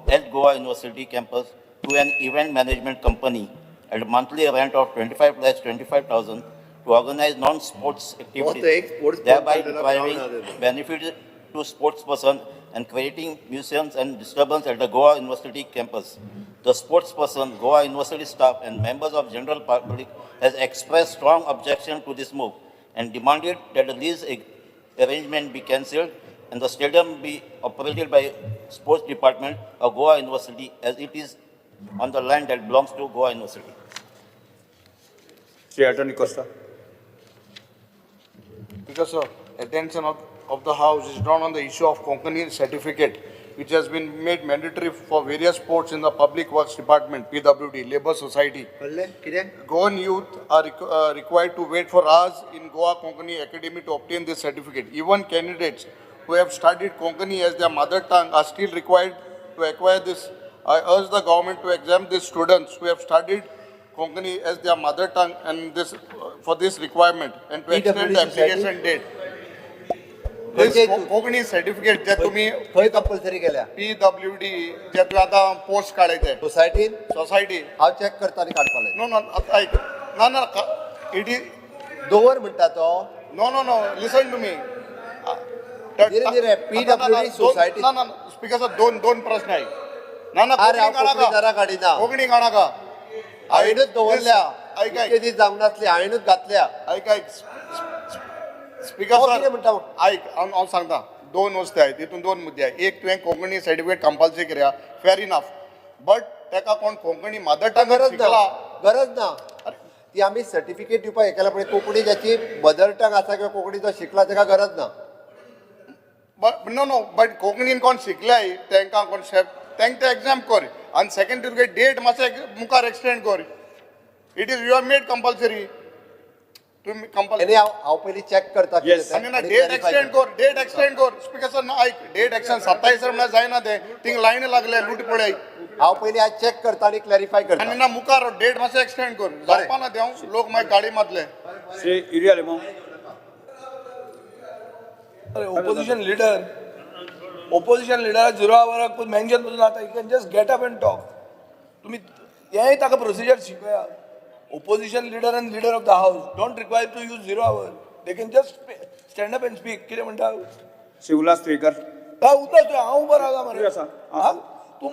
at Goa University campus to an event management company at a monthly rent of 25,25,000 to organize non-sports activities, thereby depriving benefit to sports person and creating nuisance and disturbance at the Goa University campus. The sports person, Goa University staff and members of general public has expressed strong objection to this move and demanded that the lease arrangement be cancelled and the stadium be operated by sports department of Goa University as it is on the land that belongs to Goa University. Shri Attorney Costa. Because sir, attention of the house is drawn on the issue of Konkani certificate, which has been made mandatory for various sports in the Public Works Department, PWD, Labour Society. Goan youth are required to wait for hours in Goa Konkani Academy to obtain this certificate. Even candidates who have studied Konkani as their mother tongue are still required to acquire this. I urge the government to exempt these students who have studied Konkani as their mother tongue and this for this requirement and to extend the application date. This Konkani certificate जे तुम्ही खंय compulsory केल्या? PWD जे तुवें आतां post काडले सोसायटीन, society हांव check करता आनी काडपाले. No no आयक, ना ना it is दवर म्हणटा तो. No no no listen to me. धीरे धीरे PWD society. ना ना स्पीकर सर, दोन दोन प्रश्न आहे. ना ना अरे हांव काडिना, कोंकणी काडनाका. हांवेनूच दवरल्या, इतके दीस जावंक नासली, हांवेनूच घातल्या. आयक आयक स्पीकर सर, म्हणटा आयक हांव सांगता, दोन वस्तू आहेत तितून, दोन मुद्दे आहेत. एक तुवें कोंकणी सर्टिफिकेट कंपल्सरी करया, फेर इनफ, बट ताका कोण कोंकणी मदर टंग गरज ना, गरज ना ती आमी सर्टिफिकेट दिवपाक हे केला, पण कोंकणी ज्याची मदर टंग आसा किंवा कोंकणी जो शिकला ताका गरज ना. बट नो नो बट कोंकणीन कोण शिकल्याय तांकां कोण तांकां ते एग्जाम कर आनी सेकंड तुगे डेट मातशें मुखार एक्सटेंड कर. It is you are made compulsory. तुम्ही कंपल्सरी हांव पयलीं चॅक करता. आनी ना डेट एक्सटेंड कर, डेट एक्सटेंड कर. स्पीकर सर ना आयक, डेट एक्सटेंड 27 म्हळ्यार जायना तें, थिंग लायन लागले लूट पळय. हांव पयलीं आज चॅक करता आनी क्लॅरिफाय करता. आनी ना मुखार डेट मातशें एक्सटेंड कर, जावपा ना तें, लोक मागीर गाडी मारले. Shri Yuri Alemao. Opposition leader, opposition लिडराक झिरो आवराक मेन्शन पसून आता, you can just get up and talk. तुमी हेंय ताका procedure शिकया. Opposition leader and leader of the house don't require to use zero hour. They can just stand up and speak. कितें म्हणटा? श्री उल्हास तुयेकर. काय उल्हास तुवें? हांव उबो रावला मरे. तूं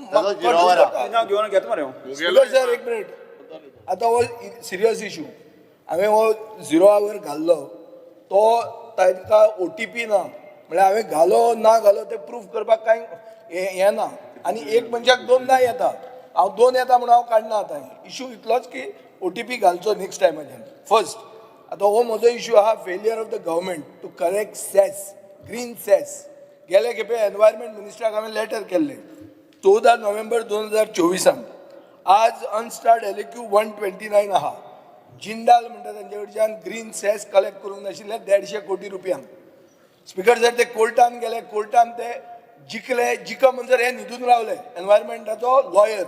घेवन घेता मरे. स्पीकर सर एक मिनीट, आतां हो सिरियस इशू. हांवें हो झिरो our घाल्लो तो ताका OTP ना, म्हळ्यार हांवें घालो ना घालो तें प्रूफ करपाक कांय हें ना. आनी एक मनशाक दोनदां येता, हांव दोन येता म्हणून हांव काडना. आतां इशू इतलोच की OTP घालचो नेक्स्ट टायमाच्यान फर्स्ट. आतां हो म्हजो इशू आहा, failure of the government to correct cess, green cess. गेले खेपे एनवायरमेंट मिनिस्टराक हांवें लेटर केल्लें 14 नोव्हेंबर 2024. आज unstarred LAQ 129 आहा. जिंदाल म्हणटा तांचे कडच्यान ग्रीन सेस कलेक्ट करूंक नाशिल्ले 150 कोटी रुपयांक. स्पिकर सर, ते कोर्टान गेले, कोर्टान ते जिखले, जिख म्हणसर हे न्हिदून रावले एनवायरमेंटाचो लॉयर.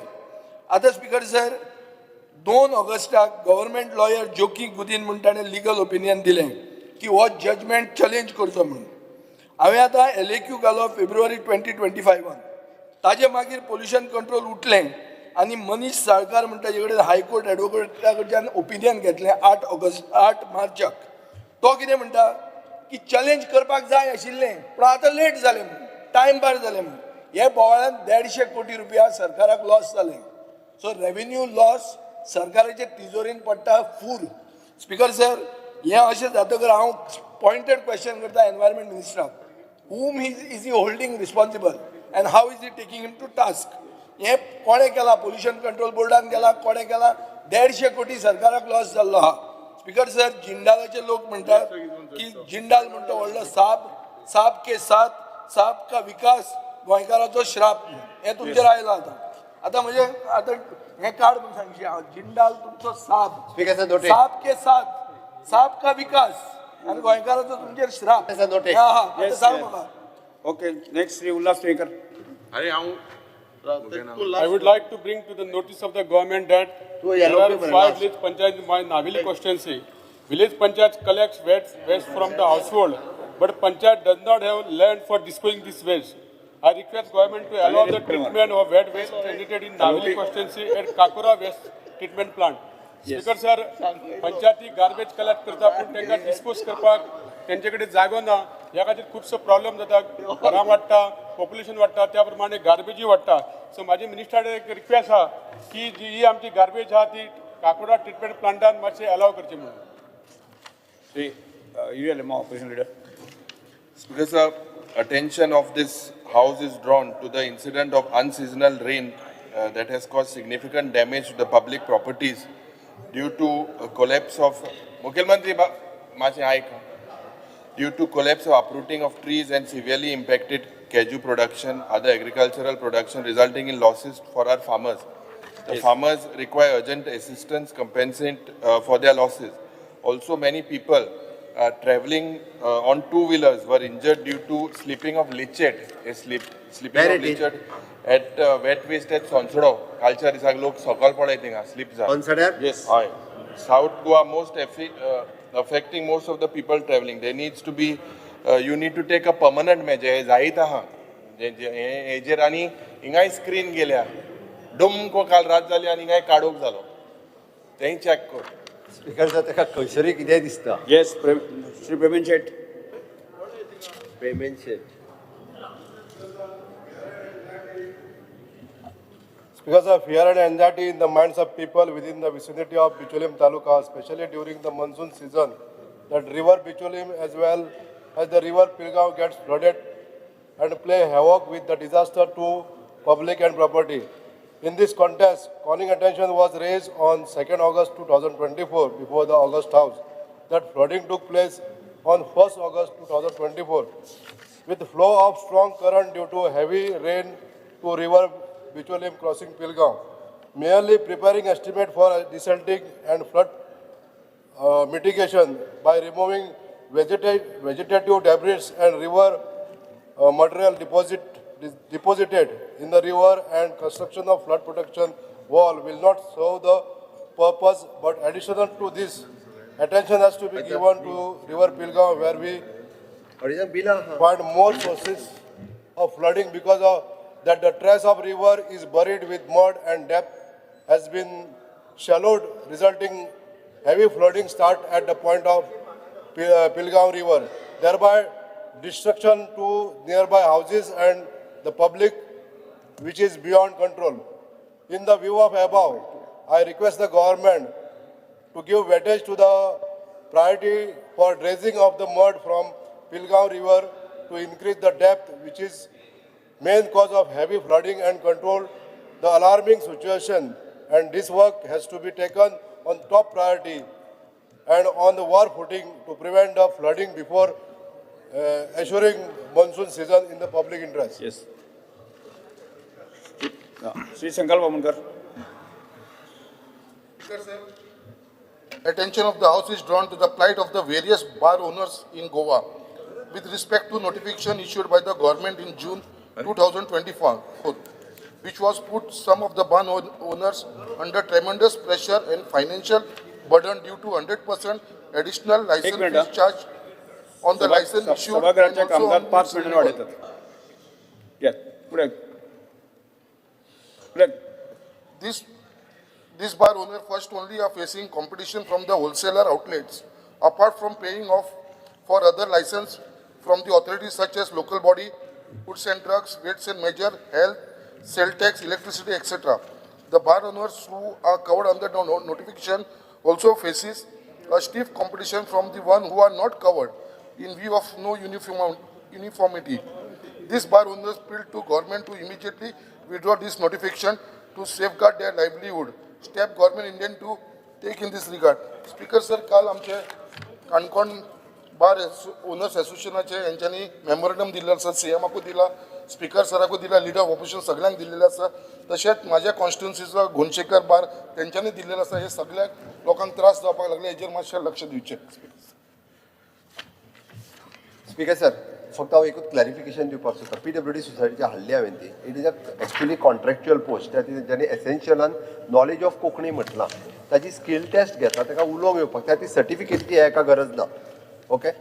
आतां स्पिकर सर, 2 ऑगस्टाक गव्हर्मेंट लॉयर जोकी गुदीन म्हूण ताणें लिगल ओपिनियन दिलें की हो जजमेंट चॅलेंज करचो म्हणून. हांवें आतां LAQ घालो फेब्रुवारी 2025. ताजे मागीर पोल्युशन कंट्रोल उठलें आनी मनीष साळकार म्हणटा ताजे कडेन हायकोर्ट एडवोकेटा कडच्यान ओपिनियन घेतलें 8 मार्चाक. तो कितें म्हणटा की चॅलेंज करपाक जाय आशिल्लें पूण आतां लेट जालें म्हणून, टायम बार जालें म्हणून. हे बोवाळान 150 कोटी रुपया सरकाराक लॉस जालें. सो रेवेन्यू लॉस सरकाराचे तिजोरीन पडटा फूर. स्पिकर सर, हें अशें जातकर हांव पॉयंटेड क्वेश्चन करता environment मिनिस्टराक, whom is he holding responsible and how is he taking him to task? हें कोणें केलां? पोल्युशन कंट्रोल बोर्डान केलां? कोणें केलां? 150 कोटी सरकाराक लॉस जाल्लो आहा. स्पिकर सर, जिंदालाचे लोक म्हणटात की जिंदाल म्हणटा व्हडलो साब, साब के साथ साब का विकास, गोंयकाराचो श्राप. हें तुमचेर आयलां आतां. आतां म्हणजे आतां हें काड म्हूण सांगशी हांव, जिंदाल तुमचो साब, साब के साथ साब का विकास आनी गोंयकाराचो तुमचेर श्राप. आतां सांग म्हाका. Okay, next Shri Ulhas Tuyenkar. अरे हांव I would like to bring to the notice of the government that there are 5 village panchayats in my Navili constituency. Village panchayat collects waste from the household, but panchayat does not have land for disposing this waste. I request government to allow the treatment of wet waste generated in Navili constituency at Kakora waste treatment plant. Speaker sir, पंचायती garbage collect करता पूण तांकां dispose करपाक तेंचे कडेन जागो ना. ह्या खातीर खुबसो प्रॉब्लम जाता. घरां वाडटा, पॉप्युलेशन वाडटा, त्या प्रमाणे गार्बेजूय वाडटा. सो म्हाजी मिनिस्टरा एक रिक्वेस्ट आहा की जी ही आमची गार्बेज आहा ती काकोडा ट्रिटमेंट प्लांटान मातशें अलाव करची म्हणून. Shri Yuri Alemao, opposition leader. Speaker sir, attention of this house is drawn to the incident of unseasonal rain that has caused significant damage to the public properties due to a collapse of Mukhyamantri मातशें आयक. Due to collapse of uprooting of trees and severely impacted cashew production, other agricultural production, resulting in losses for our farmers. The farmers require urgent assistance compensate for their losses. Also, many people traveling on two-wheelers were injured due to slipping of leachate, slipping of leachate at wet waste at Sonsodo. कालच्या दिसाक लोक सकल पडले थिंगा slip जावन. Yes. हय. South Goa most affecting most of the people traveling. There needs to be, you need to take a permanent measure. हे जायत आहा हेजेर. आनी हिंगाय स्क्रीन गेल्या डुमको काल रात जाली आनी हिंगाय काडूंक जालो, तेंय चॅक कर. स्पिकर सर, ताका खंयसरूय कितेंय दिसता. येस, श्री प्रेमेन शेट. प्रेमेन शेट. Because of fear and anxiety in the minds of people within the vicinity of Bicholim Taluka, especially during the monsoon season, that river Bicholim as well as the river Pilgaon gets flooded and play havoc with the disaster to public and property. In this context, calling attention was raised on 2nd August 2024 before the August House that flooding took place on 1st August 2024 with flow of strong current due to heavy rain to river Bicholim crossing Pilgaon. Merely preparing estimate for desilting and flood mitigation by removing vegetative debris and river material deposited in the river and construction of flood protection wall will not serve the purpose, but additional to this, attention has to be given to river Pilgaon where we find more sources of flooding because of that the trace of river is buried with mud and depth has been shallowed, resulting heavy flooding start at the point of Pilgaon river, thereby destruction to nearby houses and the public, which is beyond control. In the view of above, I request the government to give weightage to the priority for dredging of the mud from Pilgaon river to increase the depth, which is main cause of heavy flooding, and control the alarming situation. And this work has to be taken on top priority and on the war footing to prevent the flooding before assuring monsoon season in the public interest. Yes. Shri Sankalp Amonkar. Speaker sir, attention of the House is drawn to the plight of the various bar owners in Goa with respect to notification issued by the government in June 2024, which was put some of the bar owners under tremendous pressure and financial burden due to 100% additional license minute, fees charge on the license issued and सभागृहाचे also कामगार on 5 its मिनिटांनी renewal. वाढयतात. या पुढे पुढे. This bar owner first only are facing competition from the wholesaler outlets, apart from paying off for other license from the authorities such as local body, goods and drugs, weights and measure, health, sale tax, electricity, etc. The bar owners who are covered under the notification also faces a stiff competition from the one who are not covered in view of no uniformity. These bar owners appeal to government to immediately withdraw this notification to safeguard their livelihood. Step government intend to take in this regard. Speaker sir, काल आमचे Canacona bar owners असोसिएशनाचे हेंच्यांनी memorandum दिल्लें आसा, सीएमाकूय दिला, speaker सराकूय दिला, leader of opposition सगळ्यांक दिल्लेलें आसा. तशेंच म्हाज्या कॉन्स्टिट्युन्सीचो गोंदशेकर बार तेंच्यांनी दिल्लेलो आसा. हे सगळ्या लोकांक त्रास जावपाक लागले, हेजेर मातशें लक्ष दिवचें. स्पीकर सर, फक्त हांव एकूच क्लॅरिफिकेशन दिवपाक सोदता. पीडब्ल्यूडी सोसायटीची हाडली हांवें ती, it is a actually contractual post. त्या खातीर तेंच्यांनी एसेन्शियलान नॉलेज ऑफ कोंकणी म्हटलां, ताजी स्कील टेस्ट घेता, ताका उलोवंक येवपाक त्या खातीर सर्टिफिकेटची हेका गरज ना. ओके,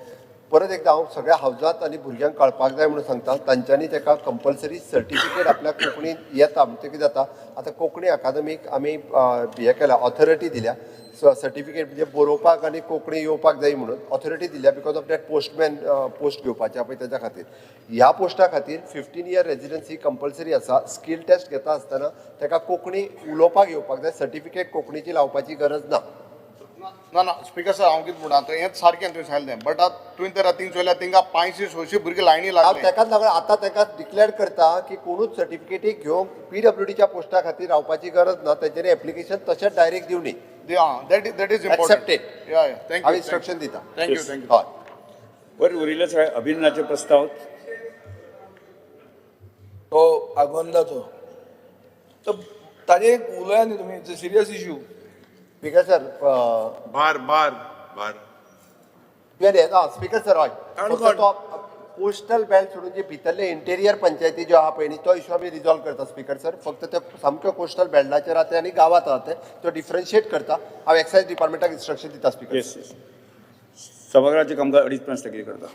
परत एकदां हांव सगळ्या हावजांत आनी भुरग्यांक कळपाक जाय म्हणून सांगता, तांच्यांनी ताका कंपल्सरी सर्टिफिकेट आपल्याक कोंकणीत येता म्हणटकीर कितें जाता, आतां कोंकणी अकादमीक आमी हें केल्या, ऑथॉरिटी दिल्या, सर्टिफिकेट म्हणजे बरोवपाक आनी कोंकणी येवपाक जाय म्हणून ऑथॉरिटी दिल्या, because of that postman post घेवपाचें पळय तेच्या खातीर. ह्या पोस्टा खातीर 15 इयर रेजिडन्सी कंपल्सरी आसा. स्कील टेस्ट घेता आसतना ताका कोंकणी उलोवपाक येवपाक जाय, सर्टिफिकेट कोंकणीची लावपाची गरज ना. ना ना स्पीकर सर, हांव कितें म्हणटा आतां हें सारकें तुवें सांगलें, बट आतां तुवें तर थिंग चोयल्यार थिंगा 500-600 भुरगीं लायनी लागले. ताकाच लागून आतां ताका डिक्लेअर करता की कोणूच सर्टिफिकेटी घेवंक पीडब्ल्यूडीच्या पोस्टा खातीर रावपाची गरज ना, तेंच्यांनी एप्लिकेशन तशेंच डायरेक्ट दिवनी. That is important. Accepted. Yeah yeah thank you. हांव इन्स्ट्रक्शन दिता. Thank you thank you. हय. वयर उरिल्ले सगळे अभिनंदनाचे प्रस्ताव. तो आगोंदाचो तर ताजेर एक उलया न्ही तुमी, it's a serious issue. Speaker sir, bar bar bar speaker sir, हय, तो पोस्टल बेल्ट सोडून जे भितरले इंटेरियर पंचायती ज्यो आहा पळय न्ही, तो इशू आमी रिजॉल्व करता स्पीकर सर. फक्त ते सामक्यो कोस्टल बेल्टाचेर आहा ते आनी गांवांत आहा ते, तो डिफरन्शिएट करता. हांव एक्सायज डिपार्टमेंटाक इन्स्ट्रक्शन दिता स्पीकर. येस येस. सभागृहाचे कामकाज 2.5 मिनटां स्थगीत करता.